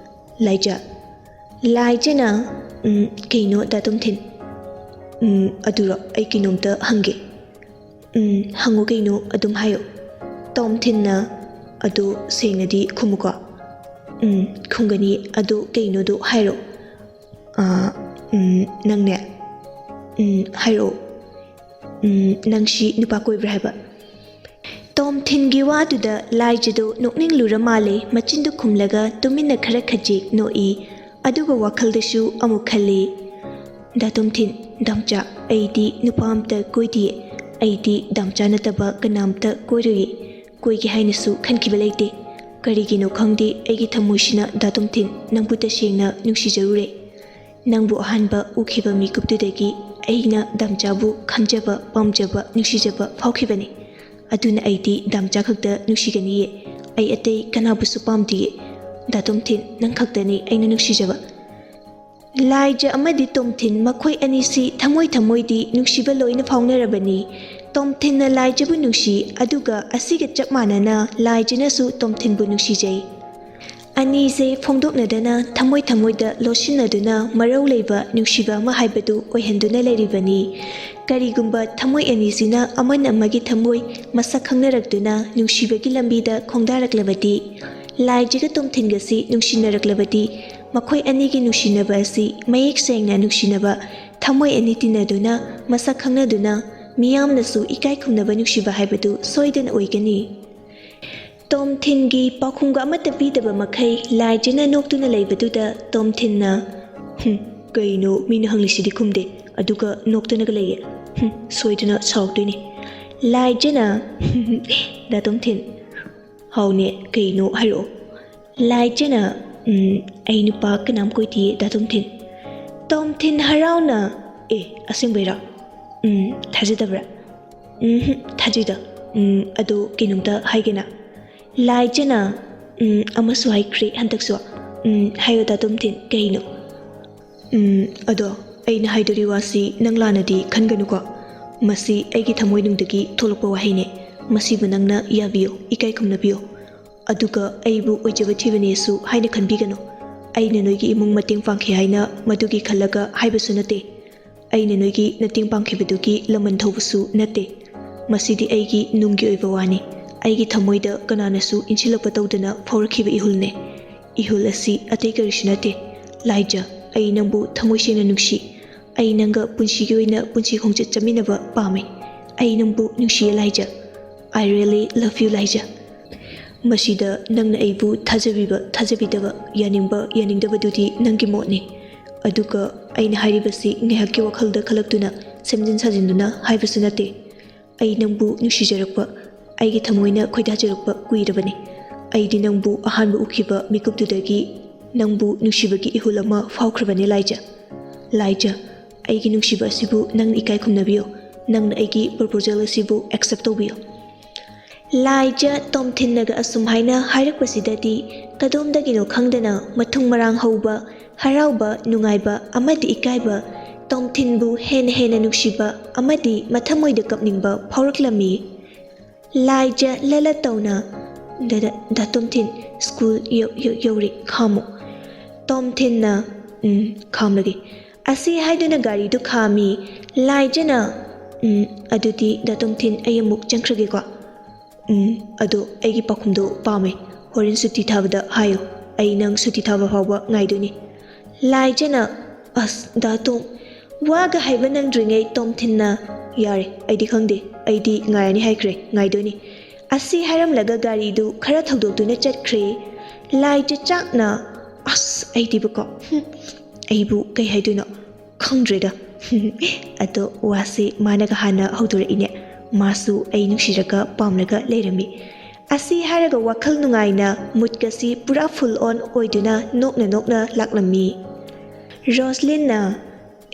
"ꯂꯥꯏꯖ"꯫ ꯂꯥꯏꯖꯅ, "ꯎꯝ, ꯀꯩꯅꯣ ꯗꯥ ꯇꯣꯝꯊꯤꯟ?" "ꯎꯝ, ꯑꯗꯨꯔꯣ, ꯑꯩ ꯀꯩꯅꯣꯝꯇ ꯍꯪꯒꯦ"꯫ "ꯎꯝ, ꯍꯪꯉꯨ ꯀꯩꯅꯣ, ꯑꯗꯨꯝ ꯍꯥꯏꯌꯨ"꯫ ꯇꯣꯝꯊꯤꯟꯅ, "ꯑꯗꯨ ꯁꯦꯡꯅꯗꯤ ꯈꯨꯝꯃꯨꯀꯣ"꯫ "ꯎꯝ, ꯈꯨꯝꯒꯅꯤ, ꯑꯗꯨ ꯀꯩꯅꯣꯗꯨ ꯍꯥꯏꯔꯣ"꯫ "ꯑꯥ, ꯎꯝ, ꯅꯪꯅꯦ"꯫ "ꯎꯝ, ꯍꯥꯏꯔꯛꯑꯣ"꯫ "ꯎꯝ, ꯅꯪꯁꯤ ꯅꯨꯄꯥ ꯀꯣꯏꯕ꯭ꯔꯥ ꯍꯥꯏꯕ"꯫ ꯇꯣꯝꯊꯤꯟꯒꯤ ꯋꯥꯗꯨꯗ ꯂꯥꯏꯖꯗꯨ ꯅꯣꯛꯅꯤꯡꯂꯨꯔ ꯃꯥꯜꯂꯦ, ꯃꯆꯤꯟꯗꯨ ꯈꯨꯝꯂꯒ ꯇꯨꯃꯤꯟꯅ ꯈꯔ ꯈꯖꯤꯛ ꯅꯣꯛꯏ꯫ ꯑꯗꯨꯒ ꯋꯥꯈꯜꯗꯁꯨ ꯑꯃꯨꯛ ꯈꯜꯂꯤ, "ꯗꯥ ꯇꯣꯝꯊꯤꯟ, ꯗꯥꯝꯆꯥ, ꯑꯩꯗꯤ ꯅꯨꯄꯥ ꯑꯝꯇ ꯀꯣꯏꯗꯤꯌꯦ꯫ ꯑꯩꯗꯤ ꯗꯥꯝꯆꯥ ꯅꯠꯇꯕ ꯀꯅꯥꯝꯇ ꯀꯣꯏꯔꯣꯏꯌꯦ꯫ ꯀꯣꯏꯒꯦ ꯍꯥꯏꯅꯁꯨ ꯈꯟꯈꯤꯕ ꯂꯩꯇꯦ꯫ ꯀꯔꯤꯒꯤꯅꯣ ꯈꯪꯗꯦ, ꯑꯩꯒꯤ ꯊꯃꯣꯏꯁꯤꯅ ꯗꯥ ꯇꯣꯝꯊꯤꯟ ꯅꯪꯕꯨ ꯇꯁꯦꯡꯅ ꯅꯨꯡꯁꯤꯖꯔꯨꯔꯦ꯫ ꯅꯪꯕꯨ ꯑꯍꯥꯟꯕ ꯎꯈꯤꯕ ꯃꯤꯀꯨꯞꯇꯨꯗꯒꯤ ꯑꯩꯅ ꯗꯥꯝꯆꯥꯕꯨ ꯈꯟꯖꯕ, ꯄꯥꯝꯖꯕ, ꯅꯨꯡꯁꯤꯖꯕ ꯐꯥꯎꯈꯤꯕꯅꯤ꯫ ꯑꯗꯨꯅ ꯑꯩꯗꯤ ꯗꯥꯝꯆꯥ ꯈꯛꯇ ꯅꯨꯡꯁꯤꯒꯅꯤꯌꯦ꯫ ꯑꯩ ꯑꯇꯩ ꯀꯅꯥꯕꯨꯁꯨ ꯄꯥꯝꯗꯤꯌꯦ꯫ ꯗꯥ ꯇꯣꯝꯊꯤꯟ, ꯅꯪ ꯈꯛꯇꯅꯤ ꯑꯩꯅ ꯅꯨꯡꯁꯤꯖꯕ"꯫ ꯂꯥꯏꯖ ꯑꯃꯗꯤ ꯇꯣꯝꯊꯤꯟ ꯃꯈꯣꯏ ꯑꯅꯤꯁꯤ ꯊꯃꯣꯏ ꯊꯃꯣꯏꯗꯤ ꯅꯨꯡꯁꯤꯕ ꯂꯣꯏꯅ ꯐꯥꯎꯅꯔꯕꯅꯤ꯫ ꯇꯣꯝꯊꯤꯟꯅ ꯂꯥꯏꯖꯕꯨ ꯅꯨꯡꯁꯤ, ꯑꯗꯨꯒ ꯑꯁꯤꯒ ꯆꯞ ꯃꯥꯟꯅꯅ ꯂꯥꯏꯖꯅꯁꯨ ꯇꯣꯝꯊꯤꯟꯕꯨ ꯅꯨꯡꯁꯤꯖꯩ꯫ ꯑꯅꯤꯁꯦ ꯐꯣꯡꯗꯣꯛꯅꯗꯅ ꯊꯃꯣꯏ ꯊꯃꯣꯏꯗ ꯂꯣꯠꯁꯤꯟꯅꯗꯨꯅ ꯃꯔꯧ ꯂꯩꯕ ꯅꯨꯡꯁꯤꯕ ꯑꯃ ꯍꯥꯏꯕꯗꯨ ꯑꯣꯏꯍꯟꯗꯨꯅ ꯂꯩꯔꯤꯕꯅꯤ꯫ ꯀꯔꯤꯒꯨꯝꯕ ꯊꯃꯣꯏ ꯑꯅꯤꯁꯤꯅ ꯑꯃꯅ ꯑꯃꯒꯤ ꯊꯃꯣꯏ ꯃꯁꯛ ꯈꯪꯅꯔꯛꯇꯨꯅ ꯅꯨꯡꯁꯤꯕꯒꯤ ꯂꯝꯕꯤꯗ ꯈꯣꯡꯗꯥꯔꯛꯂꯕꯗꯤ, ꯂꯥꯏꯖꯒ ꯇꯣꯝꯊꯤꯟꯒꯁꯤ ꯅꯨꯡꯁꯤꯅꯔꯛꯂꯕꯗꯤ, ꯃꯈꯣꯏ ꯑꯅꯤꯒꯤ ꯅꯨꯡꯁꯤꯅꯕ ꯑꯁꯤ ꯃꯌꯦꯛ ꯁꯦꯡꯅ ꯅꯨꯡꯁꯤꯅꯕ, ꯊꯃꯣꯏ ꯑꯅꯤ ꯇꯤꯟꯅꯗꯨꯅ, ꯃꯁꯛ ꯈꯪꯅꯗꯨꯅ, ꯃꯤꯌꯥꯝꯅꯁꯨ ꯏꯀꯥꯏ ꯈꯨꯝꯅꯕ ꯅꯨꯡꯁꯤꯕ ꯍꯥꯏꯕꯗꯨ ꯁꯣꯏꯗꯅ ꯑꯣꯏꯒꯅꯤ꯫ ꯇꯣꯝꯊꯤꯟꯒꯤ ꯄꯥꯎꯈꯨꯝꯒ ꯑꯃꯠꯇ ꯄꯤꯗꯕ ꯃꯈꯩ ꯂꯥꯏꯖꯅ ꯅꯣꯛꯇꯨꯅ ꯂꯩꯕꯗꯨꯗ ꯇꯣꯝꯊꯤꯟꯅ, "ꯍꯨꯝ, ꯀꯩꯅꯣ ꯃꯤꯅ ꯍꯪꯂꯤꯁꯤꯗꯤ ꯈꯨꯝꯗꯦ, ꯑꯗꯨꯒ ꯅꯣꯛꯇꯨꯅꯒ ꯂꯩꯌꯦ꯫ ꯍꯨꯝ, ꯁꯣꯏꯗꯅ ꯁꯥꯎꯔꯛꯇꯣꯏꯅꯤ꯫" ꯂꯥꯏꯖꯅ, "ꯗꯥ ꯇꯣꯝꯊꯤꯟ, ꯍꯥꯎꯅꯦ, ꯀꯩꯅꯣ ꯍꯥꯏꯔꯛꯑꯣ꯫" ꯂꯥꯏꯖꯅ, "ꯎꯝ, ꯑꯩ ꯅꯨꯄꯥ ꯀꯅꯥꯝ ꯀꯣꯏꯗꯤꯌꯦ, ꯗꯥ ꯇꯣꯝꯊꯤꯟ꯫" ꯇꯣꯝꯊꯤꯟ ꯍꯔꯥꯎꯅ, "ꯑꯦ, ꯑꯁꯦꯡꯕꯩꯔꯣ? ꯎꯝ, ꯊꯥꯖꯗꯕ꯭ꯔꯥ?" "ꯎꯝ, ꯊꯥꯖꯩꯗ꯫ ꯎꯝ, ꯑꯗꯣ ꯀꯩꯅꯣꯝꯇ ꯍꯥꯏꯒꯦꯅ꯫" ꯂꯥꯏꯖꯅ, "ꯎꯝ, ꯑꯃꯁꯨ ꯍꯥꯏꯈ꯭ꯔꯦ ꯍꯟꯗꯛꯁꯨ꯫" "ꯎꯝ, ꯍꯥꯏꯌꯣ ꯗꯥ ꯇꯣꯝꯊꯤꯟ, ꯀꯩꯅꯣ?" "ꯎꯝ, ꯑꯗꯣ ꯑꯩꯅ ꯍꯥꯏꯗꯣꯔꯤ ꯋꯥꯁꯤ ꯅꯪ ꯂꯥꯟꯅꯗꯤ ꯈꯟꯒꯅꯨꯀꯣ꯫ ꯃꯁꯤ ꯑꯩꯒꯤ ꯊꯃꯣꯏꯅꯨꯡꯗꯒꯤ ꯊꯣꯛꯂꯛꯄ ꯋꯥꯍꯩꯅꯦ꯫ ꯃꯁꯤꯕꯨ ꯅꯪꯅ ꯌꯥꯕꯤꯌꯨ, ꯏꯀꯥꯏ ꯈꯨꯝꯅꯕꯤꯌꯨ꯫ ꯑꯗꯨꯒ ꯑꯩꯕꯨ ꯑꯣꯏꯖꯕ ꯊꯤꯕꯅꯦꯁꯨ ꯍꯥꯏꯅ ꯈꯟꯕꯤꯒꯅꯨ꯫ ꯑꯩꯅ ꯅꯣꯏꯒꯤ ꯏꯃꯨꯡ ꯃꯇꯦꯡ ꯄꯥꯡꯈꯤ ꯍꯥꯏꯅ ꯃꯗꯨꯒꯤ ꯈꯜꯂꯒ ꯍꯥꯏꯕꯁꯨ ꯅꯠꯇꯦ꯫ ꯑꯩꯅ ꯅꯣꯏꯒꯤ ꯃꯇꯦꯡ ꯄꯥꯡꯈꯤꯕꯗꯨꯒꯤ ꯂꯃꯟ ꯊꯧꯕꯁꯨ ꯅꯠꯇꯦ꯫ ꯃꯁꯤꯗꯤ ꯑꯩꯒꯤ ꯅꯨꯡꯒꯤ ꯑꯣꯏꯕ ꯋꯥꯅꯤ꯫ ꯑꯩꯒꯤ ꯊꯃꯣꯏꯗ ꯀꯅꯥꯅꯁꯨ ꯏꯟꯁꯤꯜꯂꯛꯄ ꯇꯧꯗꯅ ꯐꯥꯎꯔꯛꯈꯤꯕ ꯏꯍꯨꯜꯅꯦ꯫ ꯏꯍꯨꯜ ꯑꯁꯤ ꯑꯇꯩ ꯀꯔꯤꯁꯨ ꯅꯠꯇꯦ꯫ ꯂꯥꯏꯖ, ꯑꯩ ꯅꯪꯕꯨ ꯊꯃꯣꯏ ꯁꯦꯡꯅ ꯅꯨꯡꯁꯤ꯫ ꯑꯩ ꯅꯪꯒ ꯄꯨꯟꯁꯤꯒꯤ ꯑꯣꯏꯅ ꯄꯨꯟꯁꯤ ꯈꯣꯡꯆꯠ ꯆꯠꯃꯤꯟꯅꯕ ꯄꯥꯝꯃꯤ꯫ ꯑꯩ ꯅꯪꯕꯨ ꯅꯨꯡꯁꯤꯌꯦ ꯂꯥꯏꯖ꯫ I really love you ꯂꯥꯏꯖ꯫" ꯃꯁꯤꯗ ꯅꯪꯅ ꯑꯩꯕꯨ ꯊꯥꯖꯕꯤꯕ ꯊꯥꯖꯕꯤꯗꯕ, ꯌꯥꯅꯤꯡꯕ ꯌꯥꯅꯤꯡꯗꯕꯗꯨꯗꯤ ꯅꯪꯒꯤ ꯃꯣꯠꯅꯤ꯫ ꯑꯗꯨꯒ ꯑꯩꯅ ꯍꯥꯏꯔꯤꯕꯁꯤ ꯉꯥꯏꯍꯥꯛꯀꯤ ꯋꯥꯈꯜꯗ ꯈꯜꯂꯛꯇꯨꯅ ꯁꯦꯝꯖꯤꯟ ꯁꯥꯖꯤꯟꯗꯨꯅ ꯍꯥꯏꯕꯁꯨ ꯅꯠꯇꯦ꯫ ꯑꯩ ꯅꯪꯕꯨ ꯅꯨꯡꯁꯤꯖꯔꯛꯄ, ꯑꯩꯒꯤ ꯊꯃꯣꯏꯅ ꯈꯣꯏꯗꯥꯖꯔꯛꯄ ꯀꯨꯏꯔꯕꯅꯤ꯫ ꯑꯩꯗꯤ ꯅꯪꯕꯨ ꯑꯍꯥꯟꯕ ꯎꯈꯤꯕ ꯃꯤꯀꯨꯞꯇꯨꯗꯒꯤ ꯅꯪꯕꯨ ꯅꯨꯡꯁꯤꯕꯒꯤ ꯏꯍꯨꯜ ꯑꯃ ꯐꯥꯎꯈ꯭ꯔꯕꯅꯤ ꯂꯥꯏꯖ꯫ ꯂꯥꯏꯖ, ꯑꯩꯒꯤ ꯅꯨꯡꯁꯤꯕ ꯑꯁꯤꯕꯨ ꯅꯪꯅ ꯏꯀꯥꯏ ꯈꯨꯝꯅꯕꯤꯌꯨ꯫ ꯅꯪꯅ ꯑꯩꯒꯤ proposal ꯑꯁꯤꯕꯨ accept ꯇꯧꯕꯤꯌꯨ꯫ ꯂꯥꯏꯖ ꯇꯣꯝꯊꯤꯟꯅꯒ ꯑꯁꯨꯝ ꯍꯥꯏꯅ ꯍꯥꯏꯔꯛꯄꯁꯤꯗꯗꯤ ꯀꯗꯣꯝꯗꯒꯤꯅꯣ ꯈꯪꯗꯅ ꯃꯊꯨꯝ ꯃꯔꯥꯡ ꯍꯧꯕ, ꯍꯔꯥꯎꯕ, ꯅꯨꯡꯉꯥꯏꯕ ꯑꯃꯗꯤ ꯏꯀꯥꯏꯕ, ꯇꯣꯝꯊꯤꯟꯕꯨ ꯍꯦꯟꯅ ꯍꯦꯟꯅ ꯅꯨꯡꯁꯤꯕ ꯑꯃꯗꯤ ꯃꯊꯃꯣꯏꯗ ꯀꯞꯅꯤꯡꯕ ꯐꯥꯎꯔꯛꯂꯝꯃꯤ꯫ ꯂꯥꯏꯖ ꯂꯂꯠ ꯇꯧꯅ, "ꯗꯥ, ꯗꯥ, ꯗꯥ ꯇꯣꯝꯊꯤꯟ, ꯁ꯭ꯀꯨꯜ ꯌꯧ-, ꯌꯧ-, ꯌꯧꯔꯦ, ꯈꯥꯝꯃꯨ꯫" ꯇꯣꯝꯊꯤꯟꯅ, "ꯎꯝ, ꯈꯥꯝꯂꯒꯦ" ꯑꯁꯤ ꯍꯥꯏꯗꯨꯅ ꯒꯥꯔꯤꯗꯨ ꯈꯥꯝꯃꯤ꯫ ꯂꯥꯏꯖꯅ, "ꯎꯝ, ꯑꯗꯨꯗꯤ ꯗꯥ ꯇꯣꯝꯊꯤꯟ, ꯑꯩ ꯑꯃꯨꯛ ꯆꯪꯈ꯭ꯔꯒꯦꯀꯣ꯫ ꯎꯝ, ꯑꯗꯣ ꯑꯩꯒꯤ ꯄꯥꯎꯈꯨꯝꯗꯣ ꯄꯥꯝꯃꯦ꯫ ꯍꯣꯔꯦꯟ ꯁꯨꯇꯤ ꯊꯥꯕꯗ ꯍꯥꯏꯌꯣ꯫ ꯑꯩ ꯅꯪ ꯁꯨꯇꯤ ꯊꯥꯕ ꯐꯥꯎꯕ ꯉꯥꯏꯗꯣꯏꯅꯤ꯫" ꯂꯥꯏꯖꯅ, "ꯑꯁ, ꯗꯥ ꯇꯣꯝ, ꯋꯥꯒ ꯍꯥꯏꯕ ꯅꯪꯗ꯭ꯔꯤꯉꯩ ꯇꯣꯝꯊꯤꯟꯅ, "ꯌꯥꯔꯦ, ꯑꯩꯗꯤ ꯈꯪꯗꯦ, ꯑꯩꯗꯤ ꯉꯥꯏꯔꯅꯤ ꯍꯥꯏꯈ꯭ꯔꯦ, ꯉꯥꯏꯗꯣꯏꯅꯤ"꯫ ꯑꯁꯤ ꯍꯥꯏꯔꯝꯂꯒ ꯒꯥꯔꯤꯗꯨ ꯈꯔ ꯊꯧꯗꯣꯛꯇꯨꯅ ꯆꯠꯈ꯭ꯔꯦ꯫ ꯂꯥꯏꯖ ꯆꯥꯛꯅ, "ꯑꯁ, ꯑꯩꯗꯤꯕꯀꯣ, ꯍꯨꯝ, ꯑꯩꯕꯨ ꯀꯩ ꯍꯥꯏꯗꯣꯏꯅꯣ? ꯈꯪꯗ꯭ꯔꯦꯗ"꯫ ꯑꯗꯣ ꯋꯥꯁꯦ ꯃꯥꯅꯒ ꯍꯥꯟꯅ ꯍꯧꯗꯣꯔꯛꯏꯅꯦ꯫ ꯃꯥꯁꯨ ꯑꯩ ꯅꯨꯡꯁꯤꯔꯒ ꯄꯥꯝꯂꯒ ꯂꯩꯔꯝꯃꯤ꯫ ꯑꯁꯤ ꯍꯥꯏꯔꯒ ꯋꯥꯈꯜ ꯅꯨꯡꯉꯥꯏꯅ ꯃꯨꯠꯀꯁꯤ ꯄꯨꯔꯥ full on ꯑꯣꯏꯗꯨꯅ ꯅꯣꯛꯅ ꯅꯣꯛꯅ ꯂꯥꯛꯂꯝꯃꯤ꯫ ꯔꯣꯁꯂꯤꯟꯅ,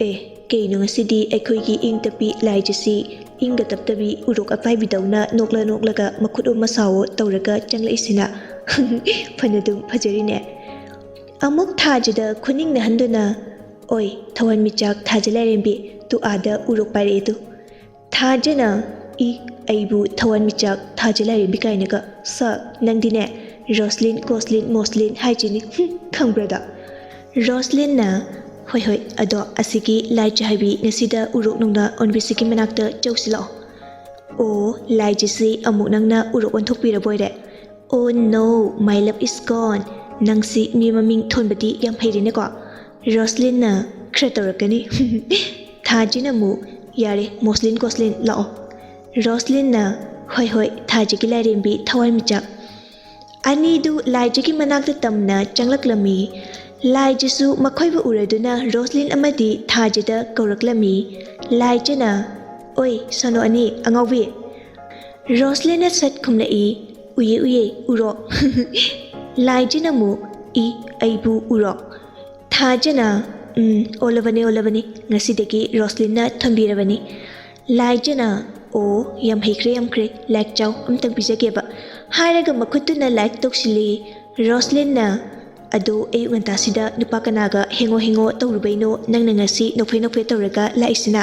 "ꯑꯦ, ꯀꯩꯅꯣ ꯉꯁꯤꯗꯤ ꯑꯩꯈꯣꯏꯒꯤ ꯏꯪ ꯇꯞꯄꯤ ꯂꯥꯏꯖꯁꯤ ꯏꯪꯒ ꯇꯞꯇꯕꯤ ꯎꯔꯣꯛ ꯑꯄꯥꯏꯕꯤꯗꯧꯅ ꯅꯣꯛꯂ ꯅꯣꯛꯂꯒ ꯃꯈꯨꯠ ꯑꯣꯝꯃ ꯁꯥꯎꯑꯣ ꯇꯧꯔꯒ ꯆꯪꯂꯛꯏꯁꯤꯅ? ꯐꯅꯗꯨꯝ ꯐꯖꯔꯤꯅꯦ"꯫ ꯑꯃꯨꯛ ꯊꯥꯖꯗ ꯈꯨꯅꯤꯡ ꯅꯥꯍꯟꯗꯨꯅ, "ꯑꯣꯏ, ꯊꯋꯥꯟꯃꯤꯆꯥꯛ ꯊꯥꯖ ꯂꯥꯏꯔꯦꯝꯕꯤ, ꯇꯨ ꯑꯥꯗ ꯎꯔꯣꯛ ꯄꯥꯏꯔꯛꯑꯦ ꯇꯨ"꯫ ꯊꯥꯖꯅ, "ꯏ, ꯑꯩꯕꯨ ꯊꯋꯥꯟꯃꯤꯆꯥꯛ ꯊꯥꯖ ꯂꯥꯏꯔꯦꯝꯕꯤ ꯀꯥꯏꯅꯒ? ꯁꯛ, ꯅꯪꯗꯤꯅꯦ ꯔꯣꯁꯂꯤꯟ, ꯀꯣꯁꯂꯤꯟ, ꯃꯣꯁꯂꯤꯟ ꯍꯥꯏꯁꯤꯅꯤ, ꯍꯨꯝ, ꯈꯪꯕ꯭ꯔꯗ?" ꯔꯣꯁꯂꯤꯟꯅ, "ꯍꯣꯏ, ꯍꯣꯏ, ꯑꯗꯣ ꯑꯁꯤꯒꯤ ꯂꯥꯏꯖ ꯍꯥꯏꯕꯤ ꯉꯁꯤꯗ ꯎꯔꯣꯛ ꯅꯨꯡꯅ ꯑꯣꯟꯕꯤꯁꯤꯒꯤ ꯃꯅꯥꯛꯇ ꯆꯧꯁꯤ ꯂꯥꯛꯑꯣ"꯫ "ꯑꯣ, ꯂꯥꯏꯖꯁꯤ ꯑꯃꯨꯛ ꯅꯪꯅ ꯎꯔꯣꯛ ꯑꯣꯟꯊꯣꯛꯄꯤꯔꯕꯣꯏꯔꯦ?" "Oh no, my love is gone, ꯅꯪꯁꯤ ꯃꯤ ꯃꯃꯤꯡ ꯊꯣꯟꯕꯗꯤ ꯌꯥꯝ ꯍꯩꯔꯦꯅꯦꯀꯣ"꯫ ꯔꯣꯁꯂꯤꯟꯅ, "ꯈꯔ ꯇꯧꯔꯛꯀꯅꯤ"꯫ ꯊꯥꯖꯤꯅ ꯑꯃꯨꯛ, "ꯌꯥꯔꯦ, ꯃꯣꯁꯂꯤꯟ ꯀꯣꯁꯂꯤꯟ, ꯂꯥꯛꯑꯣ"꯫ ꯔꯣꯁꯂꯤꯟꯅ, "ꯍꯣꯏ, ꯍꯣꯏ, ꯊꯥꯖꯒꯤ ꯂꯥꯏꯔꯦꯝꯕꯤ ꯊꯋꯥꯟꯃꯤꯆꯥꯛ"꯫ ꯑꯅꯤꯗꯨ ꯂꯥꯏꯖꯒꯤ ꯃꯅꯥꯛꯇ ꯇꯝꯅ ꯆꯪꯂꯛꯂꯝꯃꯤ꯫ ꯂꯥꯏꯖꯁꯨ ꯃꯈꯣꯏꯕꯨ ꯎꯔꯗꯨꯅ ꯔꯣꯁꯂꯤꯟ ꯑꯃꯗꯤ ꯊꯥꯖꯗ ꯀꯧꯔꯛꯂꯝꯃꯤ꯫ ꯂꯥꯏꯖꯅ, "ꯑꯣꯏ, ꯁꯣꯅꯣ ꯑꯅꯤ, ꯑꯉꯥꯎꯕꯤ"꯫ ꯔꯣꯁꯂꯤꯟꯅ ꯁꯠ ꯈꯨꯝꯂꯛꯏ, "ꯎꯏꯌꯦ, ꯎꯏꯌꯦ, ꯎꯔꯣ"꯫ ꯂꯥꯏꯖꯅ ꯑꯃꯨꯛ, "ꯏ, ꯑꯩꯕꯨ ꯎꯔꯣ"꯫ ꯊꯥꯖꯅ, "ꯎꯝ, ꯑꯣꯜꯂꯕꯅꯤ, ꯑꯣꯜꯂꯕꯅꯤ, ꯉꯁꯤꯗꯒꯤ ꯔꯣꯁꯂꯤꯟꯅ ꯊꯣꯟꯕꯤꯔꯕꯅꯤ"꯫ ꯂꯥꯏꯖꯅ, "ꯑꯣ, ꯌꯥꯝ ꯍꯩꯈ꯭ꯔꯦ, ꯌꯥꯝ ꯍꯩꯈ꯭ꯔꯦ, ꯂꯥꯏꯛ ꯆꯥꯎ, ꯑꯝꯇꯪ ꯄꯤꯖꯒꯦꯕ" ꯍꯥꯏꯔꯒ ꯃꯈꯨꯠꯇꯨꯅ ꯂꯥꯏꯛ ꯇꯧꯁꯤꯜꯂꯤ꯫ ꯔꯣꯁꯂꯤꯟꯅ, "ꯑꯗꯣ ꯑꯌꯨꯛ ꯉꯟꯇꯥꯁꯤꯗ ꯅꯨꯄꯥ ꯀꯅꯥꯒ ꯍꯦꯡꯉꯣ ꯍꯦꯡꯉꯣ ꯇꯧꯔꯨꯕꯩꯅꯣ ꯅꯪꯅ ꯉꯁꯤ ꯅꯣꯛꯐꯦ ꯅꯣꯛꯐꯦ ꯇꯧꯔꯒ ꯂꯥꯛꯏꯁꯤꯅ?"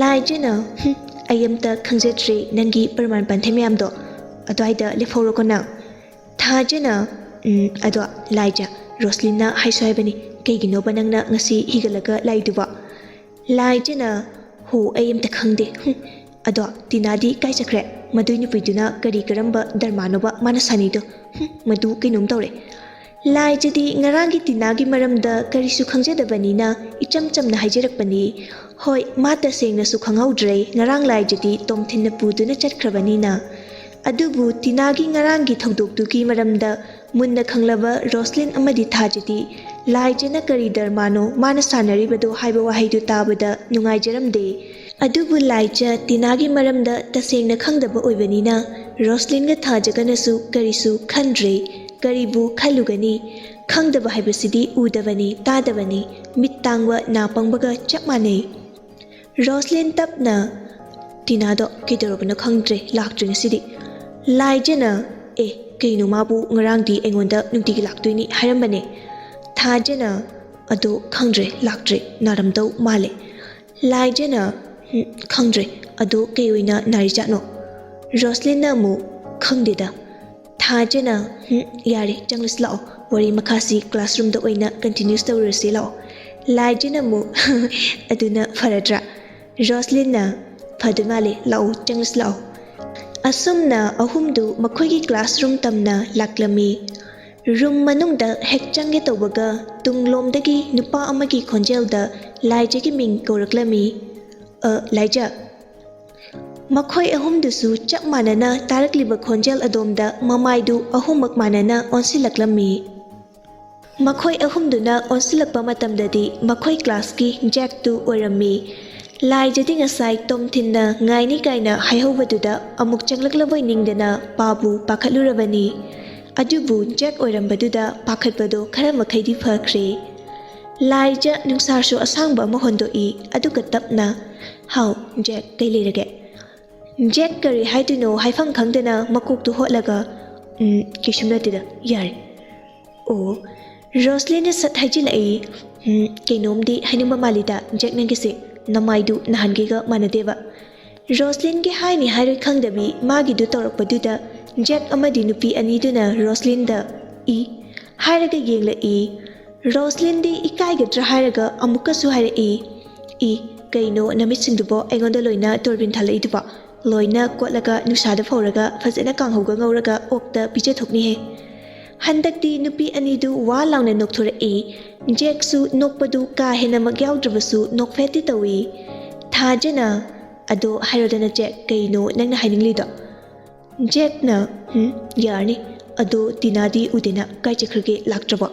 ꯂꯥꯏꯖꯅ, "ꯍꯨꯝ, ꯑꯩ ꯑꯝꯇ ꯈꯪꯖꯗ꯭ꯔꯦ ꯅꯪꯒꯤ ꯄ꯭ꯔꯃꯥꯟ ꯄꯥꯟꯊꯩ ꯃꯌꯥꯝꯗꯣ꯫ ꯑꯗꯨꯋꯥꯏꯗ ꯂꯦꯞꯍꯧꯔꯣꯀꯣ ꯅꯪ"꯫ ꯊꯥꯖꯅ, "ꯎꯝ, ꯑꯗꯣ ꯂꯥꯏꯖ, ꯔꯣꯁꯂꯤꯟꯅ ꯍꯥꯏꯁꯨ ꯍꯥꯏꯕꯅꯤ, ꯀꯩꯒꯤꯅꯣꯕ ꯅꯪꯅ ꯉꯁꯤ ꯍꯤꯒꯠꯂꯒ ꯂꯥꯛꯏꯗꯨꯕꯣ?" ꯂꯥꯏꯖꯅ, "ꯍꯣ, ꯑꯩ ꯑꯝꯇ ꯈꯪꯗꯦ꯫ ꯍꯨꯝ, ꯑꯗꯣ ꯇꯤꯅꯥꯗꯤ ꯀꯥꯏ ꯆꯠꯈ꯭ꯔꯦ? ꯃꯗꯨꯏ ꯅꯨꯄꯤꯗꯨꯅ ꯀꯔꯤ ꯀꯔꯝꯕ ꯗ꯭ꯔꯃꯥꯅꯣꯕ ꯃꯥꯅ ꯁꯥꯟꯅꯩꯗꯣ? ꯍꯨꯝ, ꯃꯗꯨ ꯀꯩꯅꯣꯝ ꯇꯧꯔꯦ"꯫ ꯂꯥꯏꯖꯗꯤ ꯉꯔꯥꯡꯒꯤ ꯇꯤꯅꯥꯒꯤ ꯃꯔꯝꯗ ꯀꯔꯤꯁꯨ ꯈꯪꯖꯗꯕꯅꯤꯅ ꯏꯆꯝ ꯆꯝꯅ ꯍꯥꯏꯖꯔꯛꯄꯅꯤ꯫ ꯍꯣꯏ, ꯃꯥ ꯇꯁꯦꯡꯅꯁꯨ ꯈꯪꯍꯧꯗ꯭ꯔꯦ, ꯉꯔꯥꯡ ꯂꯥꯏꯖꯗꯤ ꯇꯣꯝꯊꯤꯟꯅ ꯄꯨꯗꯨꯅ ꯆꯠꯈ꯭ꯔꯕꯅꯤꯅ꯫ ꯑꯗꯨꯕꯨ ꯇꯤꯅꯥꯒꯤ ꯉꯔꯥꯡꯒꯤ ꯊꯧꯗꯣꯛꯇꯨꯒꯤ ꯃꯔꯝꯗ ꯃꯨꯟꯅ ꯈꯪꯂꯕ ꯔꯣꯁꯂꯤꯟ ꯑꯃꯗꯤ ꯊꯥꯖꯗꯤ ꯂꯥꯏꯖꯅ ꯀꯔꯤ ꯗꯔꯃꯥꯅꯣ ꯃꯥꯅ ꯁꯥꯟꯅꯔꯤꯕꯗꯣ ꯍꯥꯏꯕ ꯋꯥꯍꯩꯗꯨ ꯇꯥꯕꯗ ꯅꯨꯡꯉꯥꯏꯖꯔꯝꯗꯦ꯫ ꯑꯗꯨꯕꯨ ꯂꯥꯏꯖ ꯇꯤꯅꯥꯒꯤ ꯃꯔꯝꯗ ꯇꯁꯦꯡꯅ ꯈꯪꯗꯕ ꯑꯣꯏꯕꯅꯤꯅ ꯔꯣꯁꯂꯤꯟꯒ ꯊꯥꯖꯒꯅꯁꯨ ꯀꯔꯤꯁꯨ ꯈꯟꯗ꯭ꯔꯦ꯫ ꯀꯔꯤꯕꯨ ꯈꯜꯂꯨꯒꯅꯤ? ꯈꯪꯗꯕ ꯍꯥꯏꯕꯁꯤꯗꯤ ꯎꯗꯕꯅꯤ, ꯇꯥꯗꯕꯅꯤ, ꯃꯤꯠ ꯇꯥꯡꯕ ꯅꯥ ꯄꯪꯕꯒ ꯆꯞ ꯃꯥꯟꯅꯩ꯫ ꯔꯣꯁꯂꯤꯟ ꯇꯞꯅ, "ꯇꯤꯅꯥꯗꯣ ꯀꯩꯗꯧꯔꯕꯅꯣ ꯈꯪꯗ꯭ꯔꯦ, ꯂꯥꯛꯇ꯭ꯔꯦ ꯉꯁꯤꯗꯤ"꯫ ꯂꯥꯏꯖꯅ, "ꯑꯦ, ꯀꯩꯅꯣ ꯃꯥꯕꯨ ꯉꯔꯥꯡꯗꯤ ꯑꯩꯉꯣꯟꯗ ꯅꯨꯡꯇꯤꯒꯤ ꯂꯥꯛꯇꯣꯏꯅꯤ ꯍꯥꯏꯔꯝꯕꯅꯦ"꯫ ꯊꯥꯖꯅ, "ꯑꯗꯣ ꯈꯪꯗ꯭ꯔꯦ, ꯂꯥꯛꯇ꯭ꯔꯦ, ꯅꯥꯔꯝꯗꯧ ꯃꯥꯜꯂꯦ"꯫ ꯂꯥꯏꯖꯅ, "ꯎꯝ, ꯈꯪꯗ꯭ꯔꯦ, ꯑꯗꯣ ꯀꯩ ꯑꯣꯏꯅ ꯅꯥꯔꯤꯖꯥꯠꯅꯣ"꯫ ꯔꯣꯁꯂꯤꯟꯅ ꯑꯃꯨꯛ, "ꯈꯪꯗꯦꯗ"꯫ ꯊꯥꯖꯅ, "ꯎꯝ, ꯌꯥꯔꯦ, ꯆꯪꯂꯁꯤ ꯂꯥꯛꯑꯣ, ꯋꯥꯔꯤ ꯃꯈꯥꯁꯤ classroomꯗ ꯑꯣꯏꯅ continue ꯇꯧꯔꯁꯤ ꯂꯥꯛꯑꯣ"꯫ ꯂꯥꯏꯖꯅ ꯑꯃꯨꯛ, "ꯑꯗꯨꯅ ꯐꯔꯗ꯭ꯔꯥ"꯫ ꯔꯣꯁꯂꯤꯟꯅ, "ꯐꯗꯣꯏ ꯃꯥꯜꯂꯦ, ꯂꯥꯛꯑꯣ, ꯆꯪꯂꯁꯤ ꯂꯥꯛꯑꯣ"꯫ ꯑꯁꯨꯝꯅ ꯑꯍꯨꯝꯗꯨ ꯃꯈꯣꯏꯒꯤ classroom ꯇꯝꯅ ꯂꯥꯛꯂꯝꯃꯤ꯫ Room ꯃꯅꯨꯡꯗ ꯍꯦꯛ ꯆꯪꯒꯦ ꯇꯧꯕꯒ ꯇꯨꯡꯂꯣꯝꯗꯒꯤ ꯅꯨꯄꯥ ꯑꯃꯒꯤ ꯈꯣꯟꯖꯦꯜꯗ ꯂꯥꯏꯖꯒꯤ ꯃꯤꯡ ꯀꯧꯔꯛꯂꯝꯃꯤ꯫ "ꯑ, ꯂꯥꯏꯖ"꯫ ꯃꯈꯣꯏ ꯑꯍꯨꯝꯗꯨꯁꯨ ꯆꯞ ꯃꯥꯟꯅꯅ ꯇꯥꯔꯛꯂꯤꯕ ꯈꯣꯟꯖꯦꯜ ꯑꯗꯣꯝꯗ ꯃꯃꯥꯏꯗꯨ ꯑꯍꯨꯝꯃꯛ ꯃꯥꯟꯅꯅ ꯑꯣꯟꯁꯤꯜꯂꯛꯂꯝꯃꯤ꯫ ꯃꯈꯣꯏ ꯑꯍꯨꯝꯗꯨꯅ ꯑꯣꯟꯁꯤꯜꯂꯛꯄ ꯃꯇꯝꯗꯗꯤ ꯃꯈꯣꯏ classꯀꯤ ꯖꯦꯛꯇꯨ ꯑꯣꯏꯔꯝꯃꯤ꯫ ꯂꯥꯏꯖꯗꯤ ꯉꯁꯥꯏ ꯇꯣꯝꯊꯤꯟꯅ ꯉꯥꯏꯅꯤ ꯀꯥꯏꯅ ꯍꯥꯏꯍꯧꯕꯗꯨꯗ ꯑꯃꯨꯛ ꯆꯪꯂꯛꯂꯕꯣꯏ ꯅꯤꯡꯗꯅ ꯄꯥꯕꯨ ꯄꯥꯈꯠꯂꯨꯔꯕꯅꯤ꯫ ꯑꯗꯨꯕꯨ ꯖꯦꯛ ꯑꯣꯏꯔꯝꯕꯗꯨꯗ ꯄꯥꯈꯠꯄꯗꯣ ꯈꯔ ꯃꯈꯩꯗꯤ ꯐꯈ꯭ꯔꯦ꯫ ꯂꯥꯏꯖ ꯅꯨꯡꯁꯥꯁꯨ ꯑꯁꯥꯡꯕ ꯑꯃ ꯍꯣꯟꯗꯣꯛꯏ, ꯑꯗꯨꯒ ꯇꯞꯅ, "ꯍꯥꯎ, ꯖꯦꯛ, ꯀꯩ ꯂꯩꯔꯒꯦ?" ꯖꯦꯛ ꯀꯔꯤ ꯍꯥꯏꯗꯣꯏꯅꯣ ꯍꯥꯏꯐꯝ ꯈꯪꯗꯅ ꯃꯀꯣꯛꯇꯨ ꯍꯣꯠꯂꯒ, "ꯎꯝ, ꯀꯩꯁꯨꯝ ꯅꯠꯇꯦꯗ, ꯌꯥꯔꯦ"꯫ "ꯑꯣ"꯫ ꯔꯣꯁꯂꯤꯟꯅ ꯁꯠ ꯍꯥꯏꯖꯤꯜꯂꯛꯏ, "ꯎꯝ, ꯀꯩꯅꯣꯝꯗꯤ ꯍꯥꯏꯅꯤꯡꯕ ꯃꯥꯜꯂꯤꯗ, ꯖꯦꯛ, ꯅꯪꯒꯤꯁꯦ ꯅꯃꯥꯏꯗꯨ ꯅꯍꯥꯟꯒꯤꯒ ꯃꯥꯟꯅꯗꯦꯕ"꯫ ꯔꯣꯁꯂꯤꯟꯒꯤ ꯍꯥꯏꯅꯤ ꯍꯥꯏꯔꯣꯏ ꯈꯪꯗꯕꯤ ꯃꯥꯒꯤꯗꯨ ꯇꯧꯔꯛꯄꯗꯨꯗ ꯖꯦꯛ ꯑꯃꯗꯤ ꯅꯨꯄꯤ ꯑꯅꯤꯗꯨꯅ ꯔꯣꯁꯂꯤꯟꯗ "ꯏ" ꯍꯥꯏꯔꯒ ꯌꯦꯡꯂꯛꯏ꯫ ꯔꯣꯁꯂꯤꯟꯗꯤ ꯏꯀꯥꯏꯒꯗ꯭ꯔꯥ ꯍꯥꯏꯔꯒ ꯑꯃꯨꯛꯀꯁꯨ ꯍꯥꯏꯔꯛꯏ, "ꯏ, ꯀꯩꯅꯣ ꯅꯃꯤꯠꯁꯤꯡꯗꯨꯕꯣ ꯑꯩꯉꯣꯟꯗ ꯂꯣꯏꯅ ꯇꯣꯔꯕꯤꯟ ꯊꯥꯜꯂꯛꯏꯗꯨꯕꯣ? ꯂꯣꯏꯅ ꯀꯣꯠꯂꯒ ꯅꯨꯡꯁꯥꯗ ꯐꯧꯔꯒ ꯐꯖꯅ ꯀꯥꯡꯍꯧꯒ ꯉꯧꯔꯒ ꯑꯣꯛꯇ ꯄꯤꯖꯊꯣꯛꯅꯤꯍꯦ"꯫ ꯍꯟꯗꯛꯇꯤ ꯅꯨꯄꯤ ꯑꯅꯤꯗꯨ ꯋꯥ ꯂꯥꯎꯅ ꯅꯣꯛꯊꯣꯔꯛꯏ꯫ ꯖꯦꯛꯁꯨ ꯅꯣꯛꯄꯗꯨ ꯀꯥ ꯍꯦꯟꯅꯃꯛ ꯌꯥꯎꯗ꯭ꯔꯕꯁꯨ ꯅꯣꯛꯐꯦꯠꯇꯤ ꯇꯧꯏ꯫ ꯊꯥꯖꯅ, "ꯑꯗꯣ ꯍꯥꯏꯔꯣꯗꯅ ꯖꯦꯛ, ꯀꯩꯅꯣ ꯅꯪꯅ ꯍꯥꯏꯅꯤꯡꯂꯤꯗꯣ?" ꯖꯦꯛꯅ, "ꯎꯝ, ꯌꯥꯔꯅꯤ꯫ ꯑꯗꯣ ꯇꯤꯅꯥꯗꯤ ꯎꯗꯦꯅ, ꯀꯥꯏ ꯆꯠꯈ꯭ꯔꯒꯦ, ꯂꯥꯛꯇ꯭ꯔꯕꯣ?"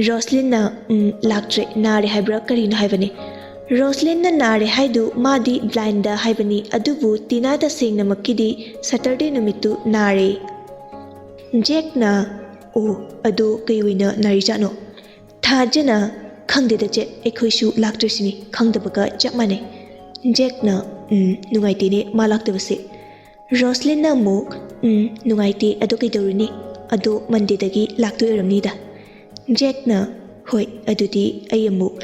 ꯔꯣꯁꯂꯤꯟꯅ, "ꯎꯝ, ꯂꯥꯛꯇ꯭ꯔꯦ, ꯅꯥꯔꯦ ꯍꯥꯏꯕ꯭ꯔꯥ ꯀꯔꯤꯅꯣ ꯍꯥꯏꯕꯅꯤ꯫" ꯔꯣꯁꯂꯤꯟꯅ ꯅꯥꯔꯦ ꯍꯥꯏꯗꯨ ꯃꯥꯗꯤ ꯕ꯭ꯂꯥꯏꯟꯗ ꯍꯥꯏꯕꯅꯤ, ꯑꯗꯨꯕꯨ ꯇꯤꯅꯥ ꯇꯁꯦꯡꯅꯃꯛꯀꯤꯗꯤ ꯁꯇꯔꯗꯦ ꯅꯨꯃꯤꯠꯇꯨ ꯅꯥꯔꯦ꯫ ꯖꯦꯛꯅ, "ꯑꯣ, ꯑꯗꯨ ꯀꯩ ꯑꯣꯏꯅ ꯅꯥꯔꯤꯖꯥꯠꯅꯣ?" ꯊꯥꯖꯅ, "ꯈꯪꯗꯦꯗ ꯆꯦ, ꯑꯩꯈꯣꯏꯁꯨ ꯂꯥꯛꯇ꯭ꯔꯤꯁꯤꯅꯤ, ꯈꯪꯗꯕꯒ ꯆꯞ ꯃꯥꯟꯅꯩ꯫" ꯖꯦꯛꯅ, "ꯎꯝ, ꯅꯨꯡꯉꯥꯏꯇꯦꯅꯦ ꯃꯥ ꯂꯥꯛꯇꯕꯁꯦ꯫" ꯔꯣꯁꯂꯤꯟꯅ ꯑꯃꯨꯛ, "ꯎꯝ, ꯅꯨꯡꯉꯥꯏꯇꯦ, ꯑꯗꯣ ꯀꯩꯗꯧꯔꯨꯅꯤ? ꯑꯗꯣ ꯃꯟꯗꯦꯗꯒꯤ ꯂꯥꯛꯇꯣꯏ ꯑꯣꯏꯔꯝꯅꯤꯗ꯫" ꯖꯦꯛꯅ, "ꯍꯣꯏ, ꯑꯗꯨꯗꯤ ꯑꯩ ꯑꯃꯨꯛ꯫"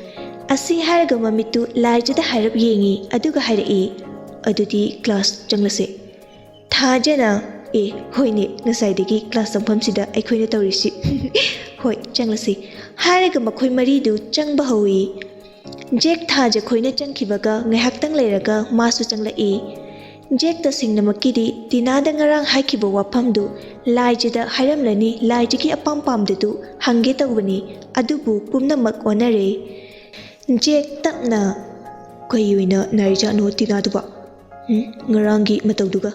ꯑꯁꯤ ꯍꯥꯏꯔꯒ ꯃꯃꯤꯠꯇꯨ ꯂꯥꯏꯖꯗ ꯍꯥꯏꯔꯞ ꯌꯦꯡꯉꯤ, ꯑꯗꯨꯒ ꯍꯥꯏꯔꯛꯏ, "ꯑꯗꯨꯗꯤ ꯀ꯭ꯂꯥꯁ ꯆꯪꯂꯁꯦ꯫" ꯊꯥꯖꯅ, "ꯑꯦ, ꯍꯣꯏꯅꯦ, ꯉꯁꯥꯏꯗꯒꯤ ꯀ꯭ꯂꯥꯁ ꯆꯪꯐꯝꯁꯤꯗ ꯑꯩꯈꯣꯏꯅ ꯇꯧꯔꯤꯁꯤ꯫" "ꯍꯣꯏ, ꯆꯪꯂꯁꯤ꯫" ꯍꯥꯏꯔꯒ ꯃꯈꯣꯏ ꯃꯔꯤꯗꯨ ꯆꯪꯕ ꯍꯧꯏ꯫ ꯖꯦꯛ ꯊꯥꯖ ꯈꯣꯏꯅ ꯆꯪꯈꯤꯕꯒ ꯉꯥꯏꯍꯥꯛꯇꯪ ꯂꯩꯔꯒ ꯃꯥꯁꯨ ꯆꯪꯂꯛꯏ꯫ ꯖꯦꯛ ꯇꯁꯦꯡꯅꯃꯛꯀꯤꯗꯤ ꯇꯤꯅꯥꯗ ꯉꯔꯥꯡ ꯍꯥꯏꯈꯤꯕ ꯋꯥꯐꯝꯗꯨ ꯂꯥꯏꯖꯗ ꯍꯥꯏꯔꯝꯂꯅꯤ, ꯂꯥꯏꯖꯒꯤ ꯑꯄꯥꯝ ꯄꯥꯝꯗꯗꯨ ꯍꯪꯒꯦ ꯇꯧꯕꯅꯤ, ꯑꯗꯨꯕꯨ ꯄꯨꯝꯅꯃꯛ ꯑꯣꯟꯅꯔꯦ꯫ ꯖꯦꯛ ꯇꯞꯅ, "ꯀꯩ ꯑꯣꯏꯅ ꯅꯥꯔꯤꯖꯥꯠꯅꯣ ꯇꯤꯅꯥꯗꯨꯕꯣ? ꯎꯝ, ꯉꯔꯥꯡꯒꯤ ꯃꯇꯧꯗꯨꯒ?"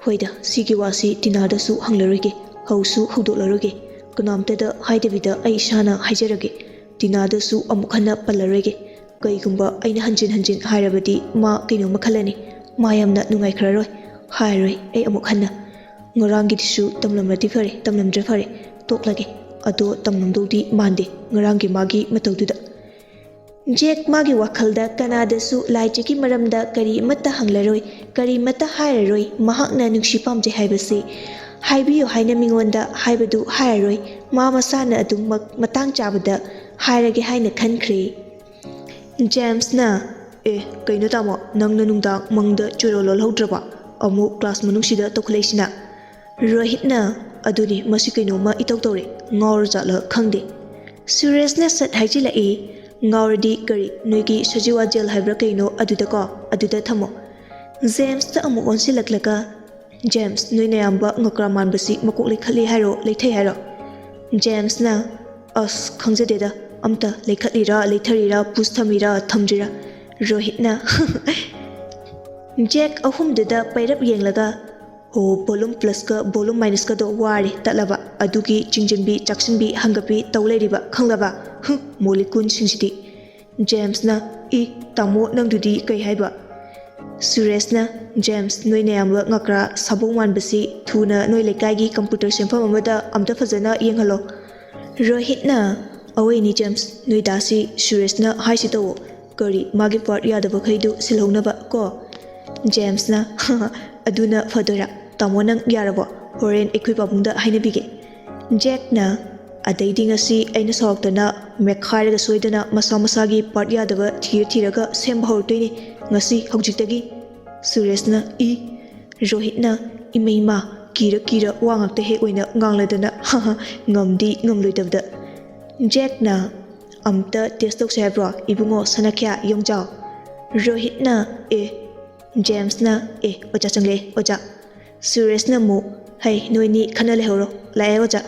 "ꯍꯣꯏꯗ, ꯁꯤꯒꯤ ꯋꯥꯁꯤ ꯇꯤꯅꯥꯗꯁꯨ ꯍꯪꯂꯔꯣꯏꯒꯦ, ꯍꯧꯁꯨ ꯍꯧꯗꯣꯛꯂꯔꯣꯏꯒꯦ꯫ ꯀꯅꯥꯝꯇꯗ ꯍꯥꯏꯗꯕꯤꯗ ꯑꯩ ꯏꯁꯥꯅ ꯍꯥꯏꯖꯔꯒꯦ꯫ ꯇꯤꯅꯥꯗꯁꯨ ꯑꯃꯨꯛ ꯍꯟꯅ ꯄꯜꯂꯔꯣꯏꯒꯦ꯫ ꯀꯩꯒꯨꯝꯕ ꯑꯩꯅ ꯍꯟꯖꯤꯟ ꯍꯟꯖꯤꯟ ꯍꯥꯏꯔꯕꯗꯤ ꯃꯥ ꯀꯩꯅꯣꯝꯃ ꯈꯜꯂꯅꯤ꯫ ꯃꯥ ꯌꯥꯝꯅ ꯅꯨꯡꯉꯥꯏꯈ꯭ꯔꯔꯣꯏ꯫ ꯍꯥꯏꯔꯣꯏ ꯑꯩ ꯑꯃꯨꯛ ꯍꯟꯅ꯫ ꯉꯔꯥꯡꯒꯤꯗꯨꯁꯨ ꯇꯝꯂꯝꯂꯗꯤ ꯐꯔꯦ, ꯇꯝꯂꯝꯗ꯭ꯔꯦ ꯐꯔꯦ, ꯇꯣꯛꯂꯒꯦ꯫ ꯑꯗꯣ ꯇꯝꯂꯝꯗꯧꯗꯤ ꯃꯥꯟꯗꯦ ꯉꯔꯥꯡꯒꯤ ꯃꯥꯒꯤ ꯃꯇꯧꯗꯨꯗ꯫" ꯖꯦꯛ ꯃꯥꯒꯤ ꯋꯥꯈꯜꯗ ꯀꯅꯥꯗꯁꯨ ꯂꯥꯏꯖꯒꯤ ꯃꯔꯝꯗ ꯀꯔꯤ ꯑꯃꯠꯇ ꯍꯪꯂꯔꯣꯏ, ꯀꯔꯤꯃꯠꯇ ꯍꯥꯏꯔꯔꯣꯏ, ꯃꯍꯥꯛꯅ ꯅꯨꯡꯁꯤ ꯄꯥꯝꯖꯩ ꯍꯥꯏꯕꯁꯤ꯫ ꯍꯥꯏꯕꯤꯌꯨ ꯍꯥꯏꯅ ꯃꯤꯉꯣꯟꯗ ꯍꯥꯏꯕꯗꯨ ꯍꯥꯏꯔꯔꯣꯏ, ꯃꯥ ꯃꯁꯥꯅ ꯑꯗꯨꯃꯛ ꯃꯇꯥꯡ ꯆꯥꯕꯗ ꯍꯥꯏꯔꯒꯦ ꯍꯥꯏꯅ ꯈꯟꯈ꯭ꯔꯦ꯫ ꯖꯦꯝꯁꯅ, "ꯑꯦ, ꯀꯩꯅꯣ ꯇꯥꯃꯣ, ꯅꯪꯅ ꯅꯨꯡꯗꯥꯡ ꯃꯪꯗ ꯆꯣꯏꯔꯣꯜ ꯂꯣꯜꯍꯧꯗ꯭ꯔꯕ? ꯑꯃꯨꯛ ꯀ꯭ꯂꯥꯁ ꯃꯅꯨꯡꯁꯤꯗ ꯇꯧꯈꯠꯂꯛꯏꯁꯤꯅ?" ꯔꯣꯍꯤꯠꯅ, "ꯑꯗꯨꯅꯤ, ꯃꯁꯤ ꯀꯩꯅꯣꯝꯃ ꯏꯇꯧ ꯇꯧꯔꯦ, ꯉꯥꯎꯔꯖꯥꯠꯂ ꯈꯪꯗꯦ꯫" ꯁꯨꯔꯦꯁꯅ ꯁꯠ ꯍꯥꯏꯖꯤꯜꯂꯛꯏ, "ꯉꯥꯎꯔꯗꯤ ꯀꯔꯤ, ꯅꯣꯏꯒꯤ ꯁꯖꯤꯋꯥ ꯖꯦꯜ ꯍꯥꯏꯕ꯭ꯔꯥ ꯀꯩꯅꯣ, ꯑꯗꯨꯗꯀꯣ, ꯑꯗꯨꯗ ꯊꯝꯃꯣ꯫" ꯖꯦꯝꯁꯇ ꯑꯃꯨꯛ ꯑꯣꯟꯁꯤꯜꯂꯛꯂꯒ, "ꯖꯦꯝꯁ, ꯅꯣꯏ ꯅꯌꯥꯝꯕ ꯉꯀ꯭ꯔꯥ ꯃꯥꯟꯕꯁꯤ ꯃꯀꯣꯛ ꯂꯩꯈꯠꯂꯤ ꯍꯥꯏꯔꯣ, ꯂꯩꯊꯩ ꯍꯥꯏꯔꯣ?" ꯖꯦꯝꯁꯅ, "ꯑꯁ, ꯈꯪꯖꯗꯦꯗ, ꯑꯝꯇ ꯂꯩꯈꯠꯂꯤꯔꯥ ꯂꯩꯊꯔꯤꯔꯥ, ꯄꯨꯁ ꯊꯝꯃꯤꯔꯥ ꯊꯝꯗ꯭ꯔꯤꯔꯥ?" ꯔꯣꯍꯤꯠꯅ, ꯖꯦꯛ ꯑꯍꯨꯝꯗꯨꯗ ꯄꯩꯔꯞ ꯌꯦꯡꯂꯒ, "ꯑꯣ, ꯚꯣꯂꯨꯝ ꯄ꯭ꯂꯁꯀ ꯚꯣꯂꯨꯝ ꯃꯥꯏꯅꯁꯀꯗꯣ ꯋꯥꯔꯦ ꯇꯠꯂꯕ, ꯑꯗꯨꯒꯤ ꯆꯤꯡꯖꯤꯟꯕꯤ ꯆꯥꯛꯁꯤꯟꯕꯤ ꯍꯪꯒꯠꯄꯤ ꯇꯧ ꯂꯩꯔꯤꯕ, ꯈꯪꯂꯕ? ꯍꯨꯝ, ꯃꯣꯂꯤꯀꯨꯟꯁꯤꯡꯁꯤꯗꯤ"꯫ ꯖꯦꯝꯁꯅ, "ꯏ, ꯇꯥꯃꯣ, ꯅꯪꯗꯨꯗꯤ ꯀꯩ ꯍꯥꯏꯕ?" ꯁꯨꯔꯦꯁꯅ, "ꯖꯦꯝꯁ, ꯅꯣꯏ ꯅꯌꯥꯝꯕ ꯉꯀ꯭ꯔꯥ ꯁꯥꯕꯧ ꯃꯥꯟꯕꯁꯤ ꯊꯨꯅ ꯅꯣꯏ ꯂꯩꯀꯥꯏꯒꯤ ꯀꯝꯄ꯭ꯌꯨꯇꯔ ꯁꯦꯝꯐꯝ ꯑꯃꯗ ꯑꯝꯇ ꯐꯖꯅ ꯌꯦꯡꯍꯜꯂꯣ"꯫ ꯔꯣꯍꯤꯠꯅ, "ꯑꯋꯣꯏꯅꯤ ꯖꯦꯝꯁ, ꯅꯣꯏ ꯗꯥꯁꯤ ꯁꯨꯔꯦꯁꯅ ꯍꯥꯏꯁꯤ ꯇꯧꯋꯣ, ꯀꯔꯤ ꯃꯥꯒꯤ ꯄꯥꯔꯠ ꯌꯥꯗꯕꯈꯩꯗꯨ ꯁꯤꯜꯍꯧꯅꯕ ꯀꯣ"꯫ ꯖꯦꯝꯁꯅ, "ꯑꯗꯨꯅ ꯐꯗꯣꯏꯔꯥ? ꯇꯥꯃꯣ, ꯅꯪ ꯌꯥꯔꯕꯣ? ꯍꯣꯔꯦꯟ ꯑꯩꯈꯣꯏ ꯄꯥꯕꯨꯡꯗ ꯍꯥꯏꯅꯕꯤꯒꯦ"꯫ ꯖꯦꯛꯅ, "ꯑꯗꯩꯗꯤ ꯉꯁꯤ ꯑꯩꯅ ꯁꯥꯎꯔꯛꯇꯅ ꯃꯦꯠꯈꯥꯏꯔꯒ ꯁꯣꯏꯗꯅ ꯃꯁꯥ ꯃꯁꯥꯒꯤ ꯄꯥꯔꯠ ꯌꯥꯗꯕ ꯊꯤꯔ ꯊꯤꯔꯒ ꯁꯦꯝꯕ ꯍꯧꯔꯛꯇꯣꯏꯅꯤ ꯉꯁꯤ ꯍꯧꯖꯤꯛꯇꯒꯤ"꯫ ꯁꯨꯔꯦꯁꯅ, "ꯏ"꯫ ꯔꯣꯍꯤꯠꯅ, "ꯏꯃꯩꯃ, ꯀꯤꯔ ꯀꯤꯔ ꯋꯥ ꯉꯥꯛꯇ ꯍꯦꯛ ꯑꯣꯏꯅ ꯉꯥꯡꯂꯗꯅ, ꯍꯥ ꯍꯥ, ꯉꯝꯗꯤ ꯉꯝꯂꯣꯏꯗꯕꯗ"꯫ ꯖꯦꯛꯅ, "ꯑꯝꯇ ꯇꯦꯁ ꯇꯧꯁꯦ ꯍꯥꯏꯕ꯭ꯔꯣ, ꯏꯕꯨꯡꯉꯣ ꯁꯅꯥꯈ꯭ꯌꯥ ꯌꯣꯡꯖꯥꯎ"? ꯔꯣꯍꯤꯠꯅ, "ꯑꯦ"꯫ ꯖꯦꯝꯁꯅ, "ꯑꯦ, ꯑꯣꯖꯥ ꯆꯪꯂꯛꯑꯦ, ꯑꯣꯖꯥ"꯫ ꯁꯨꯔꯦꯁꯅ ꯑꯃꯨꯛ, "ꯍꯩ, ꯅꯣꯏꯅꯤ ꯈꯟꯅ ꯂꯩꯍꯧꯔꯣ, ꯂꯥꯛꯑꯦ, ꯑꯣꯖꯥ"꯫